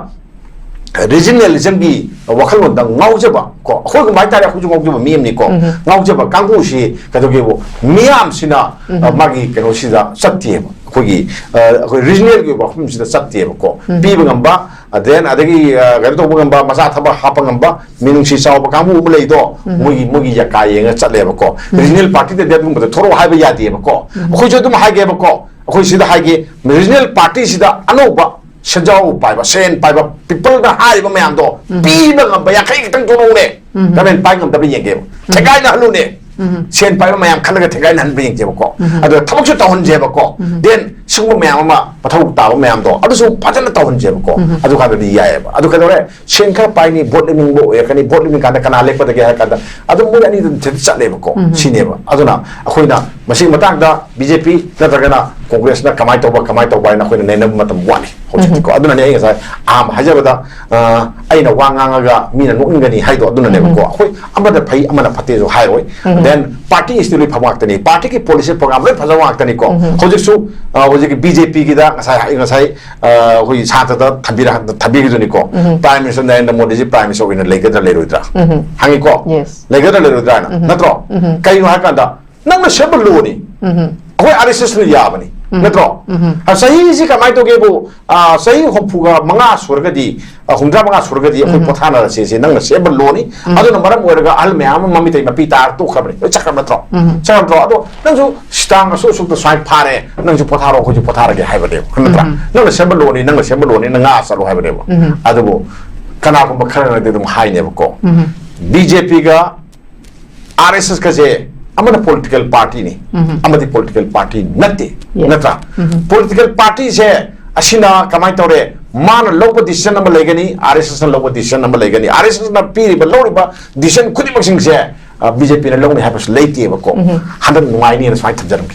ꯔꯤꯖꯅꯦꯂꯤꯖꯝꯒꯤ ꯋꯥꯈꯜꯂꯣꯟꯗ ꯉꯥꯎꯖꯕ ꯀꯣ, ꯑꯩꯈꯣꯏꯒꯨꯝꯕ ꯍꯥꯏꯇꯥꯔꯦ, ꯑꯩꯈꯣꯏꯁꯨ ꯉꯥꯎꯖꯕ ꯃꯤ ꯑꯃꯅꯤꯀꯣ꯫ ꯎꯝ꯫ ꯉꯥꯎꯖꯕ ꯀꯥꯡꯕꯨꯁꯤ ꯀꯩꯗꯧꯒꯦꯕꯨ, ꯃꯤꯌꯥꯝꯁꯤꯅ, ꯎꯝ꯫ ꯑ, ꯃꯥꯒꯤ ꯀꯩꯅꯣꯁꯤꯗ ꯆꯠꯇꯦꯕ, ꯑꯩꯈꯣꯏꯒꯤ, ꯑ, ꯑꯩꯈꯣꯏ ꯔꯤꯖꯅꯦꯜꯒꯤ ꯋꯥꯐꯝꯁꯤꯗ ꯆꯠꯇꯦꯕꯀꯣ꯫ ꯎꯝ꯫ ꯄꯤꯕ ꯉꯝꯕ, ꯑ, then ꯑꯗꯒꯤ, ꯑ, ꯀꯩꯅꯣ ꯇꯧꯕ ꯉꯝꯕ, ꯃꯆꯥ ꯊꯕꯛ ꯍꯥꯞꯄ ꯉꯝꯕ, ꯃꯤꯅꯨꯡꯁꯤ ꯆꯥꯎꯕ ꯀꯥꯡꯕꯨ ꯑꯃ ꯂꯩꯗꯣ, ꯎꯝ꯫ ꯃꯣꯏꯒꯤ, ꯃꯣꯏꯒꯤ ꯌꯥꯀꯥ ꯌꯦꯡꯉ ꯆꯠꯂꯦꯕꯀꯣ꯫ ꯎꯝ꯫ ꯔꯤꯖꯅꯦꯜ ꯄꯥꯔꯇꯤꯗꯗꯤ ꯑꯗꯨꯒꯨꯝꯕꯗꯣ ꯊꯣꯔꯛꯑꯣ ꯍꯥꯏꯕ ꯌꯥꯗꯦꯕꯀꯣ꯫ ꯎꯝ꯫ ꯑꯩꯈꯣꯏꯁꯨ ꯑꯗꯨꯝ ꯍꯥꯏꯒꯦꯕꯀꯣ, ꯑꯩꯈꯣꯏ ꯁꯤꯗ ꯍꯥꯏꯒꯦ, ꯔꯤꯖꯅꯦꯜ ꯄꯥꯔꯇꯤꯁꯤꯗ ꯑꯅꯧꯕ ꯁꯦꯟꯖꯥꯎ ꯄꯥꯏꯕ, ꯁꯦꯟ ꯄꯥꯏꯕ ꯄꯤꯄꯜꯅ ꯍꯥꯏꯔꯤꯕ ꯃꯌꯥꯝꯗꯣ, ꯎꯝ꯫ ꯄꯤꯕ ꯉꯝꯕ ꯌꯥꯡꯈꯩ ꯈꯛꯇꯪ ꯊꯣꯛꯂꯛꯎꯅꯦ꯫ ꯎꯝ꯫ ꯒꯃꯦꯟ ꯄꯥꯏ ꯉꯝꯗꯕ ꯌꯦꯡꯒꯦꯕ, ꯎꯝ꯫ ꯊꯦꯡꯒꯥꯏꯅꯍꯜꯂꯨꯅꯦ꯫ ꯎꯝ꯫ ꯁꯦꯟ ꯄꯥꯏꯕ ꯃꯌꯥꯝ ꯈꯜꯂꯒ ꯊꯦꯡꯒꯥꯏꯅꯍꯟꯕ ꯌꯦꯡꯁꯦꯕꯀꯣ꯫ ꯎꯝ꯫ ꯑꯗꯨꯒ ꯊꯕꯛꯁꯨ ꯇꯧꯍꯟꯁꯦꯕꯀꯣ꯫ ꯎꯝ꯫ Then ꯁꯤꯒꯨꯝꯕ ꯃꯌꯥꯝ ꯑꯃ, ꯃꯊꯧ ꯇꯥꯕ ꯃꯌꯥꯝꯗꯣ ꯑꯗꯨꯁꯨ ꯐꯖꯅ ꯇꯧꯍꯟꯁꯦꯕꯀꯣ꯫ ꯎꯝ꯫ ꯑꯗꯨ ꯀꯥꯟꯗꯗꯤ ꯌꯥꯏꯑꯕ꯫ ꯑꯗꯨ ꯀꯩꯗꯧꯔꯦ? ꯁꯦꯟ ꯈꯔ ꯄꯥꯏꯅꯤ, ꯚꯣꯠ ꯂꯦꯞꯅꯤꯡꯕ ꯑꯣꯏꯔꯛꯀꯅꯤ, ꯚꯣꯠ ꯂꯦꯞꯅꯤꯡ ꯀꯥꯟꯗ ꯀꯅꯥ ꯂꯦꯞꯀꯗꯒꯦ ꯍꯥꯏ ꯀꯥꯟꯗ ꯑꯗꯨꯝ ꯃꯣꯏ ꯑꯅꯤꯗꯨ ꯆꯠꯂꯦꯕꯀꯣ꯫ ꯎꯝ꯫ ꯁꯤꯅꯦꯕ꯫ ꯑꯗꯨꯅ ꯑꯩꯈꯣꯏꯅ ꯃꯁꯤ ꯃꯇꯥꯡꯗ ꯕꯤ ꯖꯦ ꯄꯤ ꯅꯠꯇ꯭ꯔꯒꯅ ꯀꯣꯡꯒ꯭ꯔꯦꯁꯅ ꯀꯃꯥꯏꯅ ꯇꯧꯕ, ꯀꯃꯥꯏꯅ ꯇꯧꯕ ꯍꯥꯏꯅ ꯑꯩꯈꯣꯏꯅ ꯅꯩꯅꯕ ꯃꯇꯝ ꯋꯥꯠꯂꯤ ꯍꯧꯖꯤꯛꯇꯤꯀꯣ꯫ ꯎꯝ꯫ ꯑꯗꯨꯅꯅꯦ ꯑꯩ ꯉꯁꯥꯏ ꯑꯍꯥꯟꯕ ꯍꯥꯏꯖꯕꯗ, ꯑ, ꯑꯩꯅ ꯋꯥ ꯉꯥꯡꯉꯒ ꯃꯤꯅ ꯅꯣꯛꯅꯤꯡꯒꯅꯤ ꯍꯥꯏꯗꯣ ꯑꯗꯨꯅꯅꯦꯕꯀꯣ꯫ ꯎꯝ꯫ ꯑꯩꯈꯣꯏ ꯑꯃꯅ ꯐꯩ, ꯑꯃꯅ ꯐꯠꯇꯦꯁꯨ ꯍꯥꯏꯔꯣꯏ꯫ ꯎꯝ꯫ Then ꯄꯥꯔꯇꯤ ꯏꯁꯇꯤ ꯂꯣꯏ ꯐꯕ ꯉꯥꯛꯇꯅꯤ, ꯄꯥꯔꯇꯤꯒꯤ ꯄꯣꯂꯤꯁꯤ ꯄ꯭ꯔꯣꯒ꯭ꯔꯥꯝ ꯂꯣꯏ ꯐꯖꯕ ꯉꯥꯛꯇꯅꯤꯀꯣ꯫ ꯎꯝ꯫ ꯍꯧꯖꯤꯛꯁꯨ, ꯑ, ꯍꯧꯖꯤꯛꯀꯤ ꯕꯤ ꯖꯦ ꯄꯤꯒꯤꯗ ꯉꯁꯥꯏ, ꯉꯁꯥꯏ, ꯑ, ꯑꯩꯈꯣꯏꯒꯤ ꯁꯥꯇ꯭ꯔꯗ ꯊꯝꯕꯤꯔ-, ꯊꯝꯕꯤꯈꯤꯗꯨꯅꯤꯀꯣ꯫ ꯎꯝ꯫ Prime Minister Narendra ꯃꯣꯗꯤꯁꯤ Prime Minister ꯑꯣꯏꯅ ꯂꯩꯒꯗ꯭ꯔꯥ ꯂꯩꯔꯣꯏꯗ꯭ꯔꯥ? ꯎꯝ꯫ ꯍꯪꯉꯤꯀꯣ? Yes꯫ ꯂꯩꯒꯗ꯭ꯔꯥ ꯂꯩꯔꯣꯏꯗ꯭ꯔꯥ ꯍꯥꯏꯅ? ꯎꯝ꯫ ꯅꯠꯇ꯭ꯔꯣ? ꯎꯝ꯫ ꯀꯩꯅꯣ ꯍꯥꯏ ꯀꯥꯟꯗ ꯅꯪꯅ ꯁꯦꯝꯕ ꯂꯣꯅꯤ꯫ ꯎꯝ꯫ ꯑꯩꯈꯣꯏ ꯑꯥꯔ ꯑꯦꯁ ꯑꯦꯁꯅ ꯌꯥꯕꯅꯤ꯫ ꯎꯝ꯫ ꯅꯠꯇ꯭ꯔꯣ? ꯎꯝ꯫ ꯑ, ꯆꯍꯤꯁꯤ ꯀꯃꯥꯏꯅ ꯇꯧꯒꯦꯕꯨ, ꯑ, ꯆꯍꯤ ꯍꯨꯝꯐꯨꯒ ꯃꯉꯥ ꯁꯨꯔꯒꯗꯤ, ꯑ, ꯍꯨꯝꯗ꯭ꯔꯥ ꯃꯉꯥ ꯁꯨꯔꯒꯗꯤ ꯑꯩꯈꯣꯏ ꯎꯝ꯫ ꯄꯣꯊꯥꯅꯔꯁꯦ, ꯁꯤ ꯅꯪꯅ ꯁꯦꯝꯕ ꯂꯣꯅꯤ꯫ ꯎꯝ꯫ ꯑꯗꯨꯅ ꯃꯔꯝ ꯑꯣꯏꯔꯒ ꯑꯍꯜ ꯃꯌꯥꯝ ꯑꯃ ꯃꯃꯤꯇꯩ ꯃꯄꯤ ꯇꯥꯔ ꯇꯣꯛꯈ꯭ꯔꯕꯅꯤ꯫ ꯂꯣꯏ ꯆꯠꯈ꯭ꯔꯕ ꯅꯠꯇ꯭ꯔꯣ? ꯎꯝ꯫ ꯆꯠꯈ꯭ꯔꯕ ꯅꯠꯇ꯭ꯔꯣ? ꯑꯗꯣ ꯅꯪꯁꯨ ꯁꯤ ꯇꯥꯡ ꯑꯁꯨꯛ ꯑꯁꯨꯛꯇ ꯁꯨꯃꯥꯏꯅ ꯐꯥꯔꯦ, ꯅꯪꯁꯨ ꯄꯣꯊꯥꯔꯣ, ꯑꯩꯈꯣꯏꯁꯨ ꯄꯣꯊꯥꯔꯒꯦ ꯍꯥꯏꯕꯅꯦꯕ꯫ ꯅꯠꯇ꯭ꯔꯥ? ꯎꯝ꯫ ꯅꯪꯅ ꯁꯦꯝꯕ ꯂꯣꯅꯤ, ꯅꯪꯅ ꯁꯦꯝꯕ ꯂꯣꯅꯤ, ꯅꯪ ꯉꯥ ꯆꯠꯂꯣ ꯍꯥꯏꯕꯅꯦꯕ꯫ ꯎꯝ꯫ ꯑꯗꯨꯕꯨ ꯀꯅꯥꯒꯨꯝꯕ ꯈꯔꯅꯗꯤ ꯑꯗꯨꯝ ꯍꯥꯏꯅꯦꯕꯀꯣ꯫ ꯎꯝ꯫ ꯕꯤ ꯖꯦ ꯄꯤꯒ ꯑꯥꯔ ꯑꯦꯁ ꯑꯦꯁ ꯀꯁꯦ ꯑꯃꯅ ꯄꯣꯂꯤꯇꯤꯀꯦꯜ ꯄꯥꯔꯇꯤꯅꯤ, ꯎꯝ꯫ ꯑꯃꯗꯤ ꯄꯣꯂꯤꯇꯤꯀꯦꯜ ꯄꯥꯔꯇꯤ ꯅꯠꯇꯦ, Yes. ꯅꯠꯇ꯭ꯔꯥ? ꯎꯝ꯫ ꯄꯣꯂꯤꯇꯤꯀꯦꯜ ꯄꯥꯔꯇꯤꯁꯦ ꯑꯁꯤꯅ ꯀꯃꯥꯏꯅ ꯇꯧꯔꯦ? ꯃꯥꯅ ꯂꯧꯕ ꯗꯤꯁꯤꯖꯟ ꯑꯃ ꯂꯩꯒꯅꯤ, ꯑꯥꯔ ꯑꯦꯁ ꯑꯦꯁꯅ ꯂꯧꯕ ꯗꯤꯁꯤꯖꯟ ꯑꯃ ꯂꯩꯒꯅꯤ, ꯑꯥꯔ ꯑꯦꯁ ꯑꯦꯁꯅ ꯄꯤꯔꯤꯕ, ꯂꯧꯔꯤꯕ ꯗꯤꯁꯤꯖꯟ ꯈꯨꯗꯤꯡꯃꯛꯁꯤꯡꯁꯦ, ꯑ, ꯕꯤ ꯖꯦ ꯄꯤꯅ ꯂꯧꯅꯤ ꯍꯥꯏꯕꯁꯨ ꯂꯩꯇꯦꯕꯀꯣ꯫ ꯎꯝ꯫ ꯍꯟꯗꯛ ꯅꯨꯡꯉꯥꯏꯅꯤꯅ ꯁꯨꯃꯥꯏꯅ ꯊꯝꯖꯔꯝꯒꯦ꯫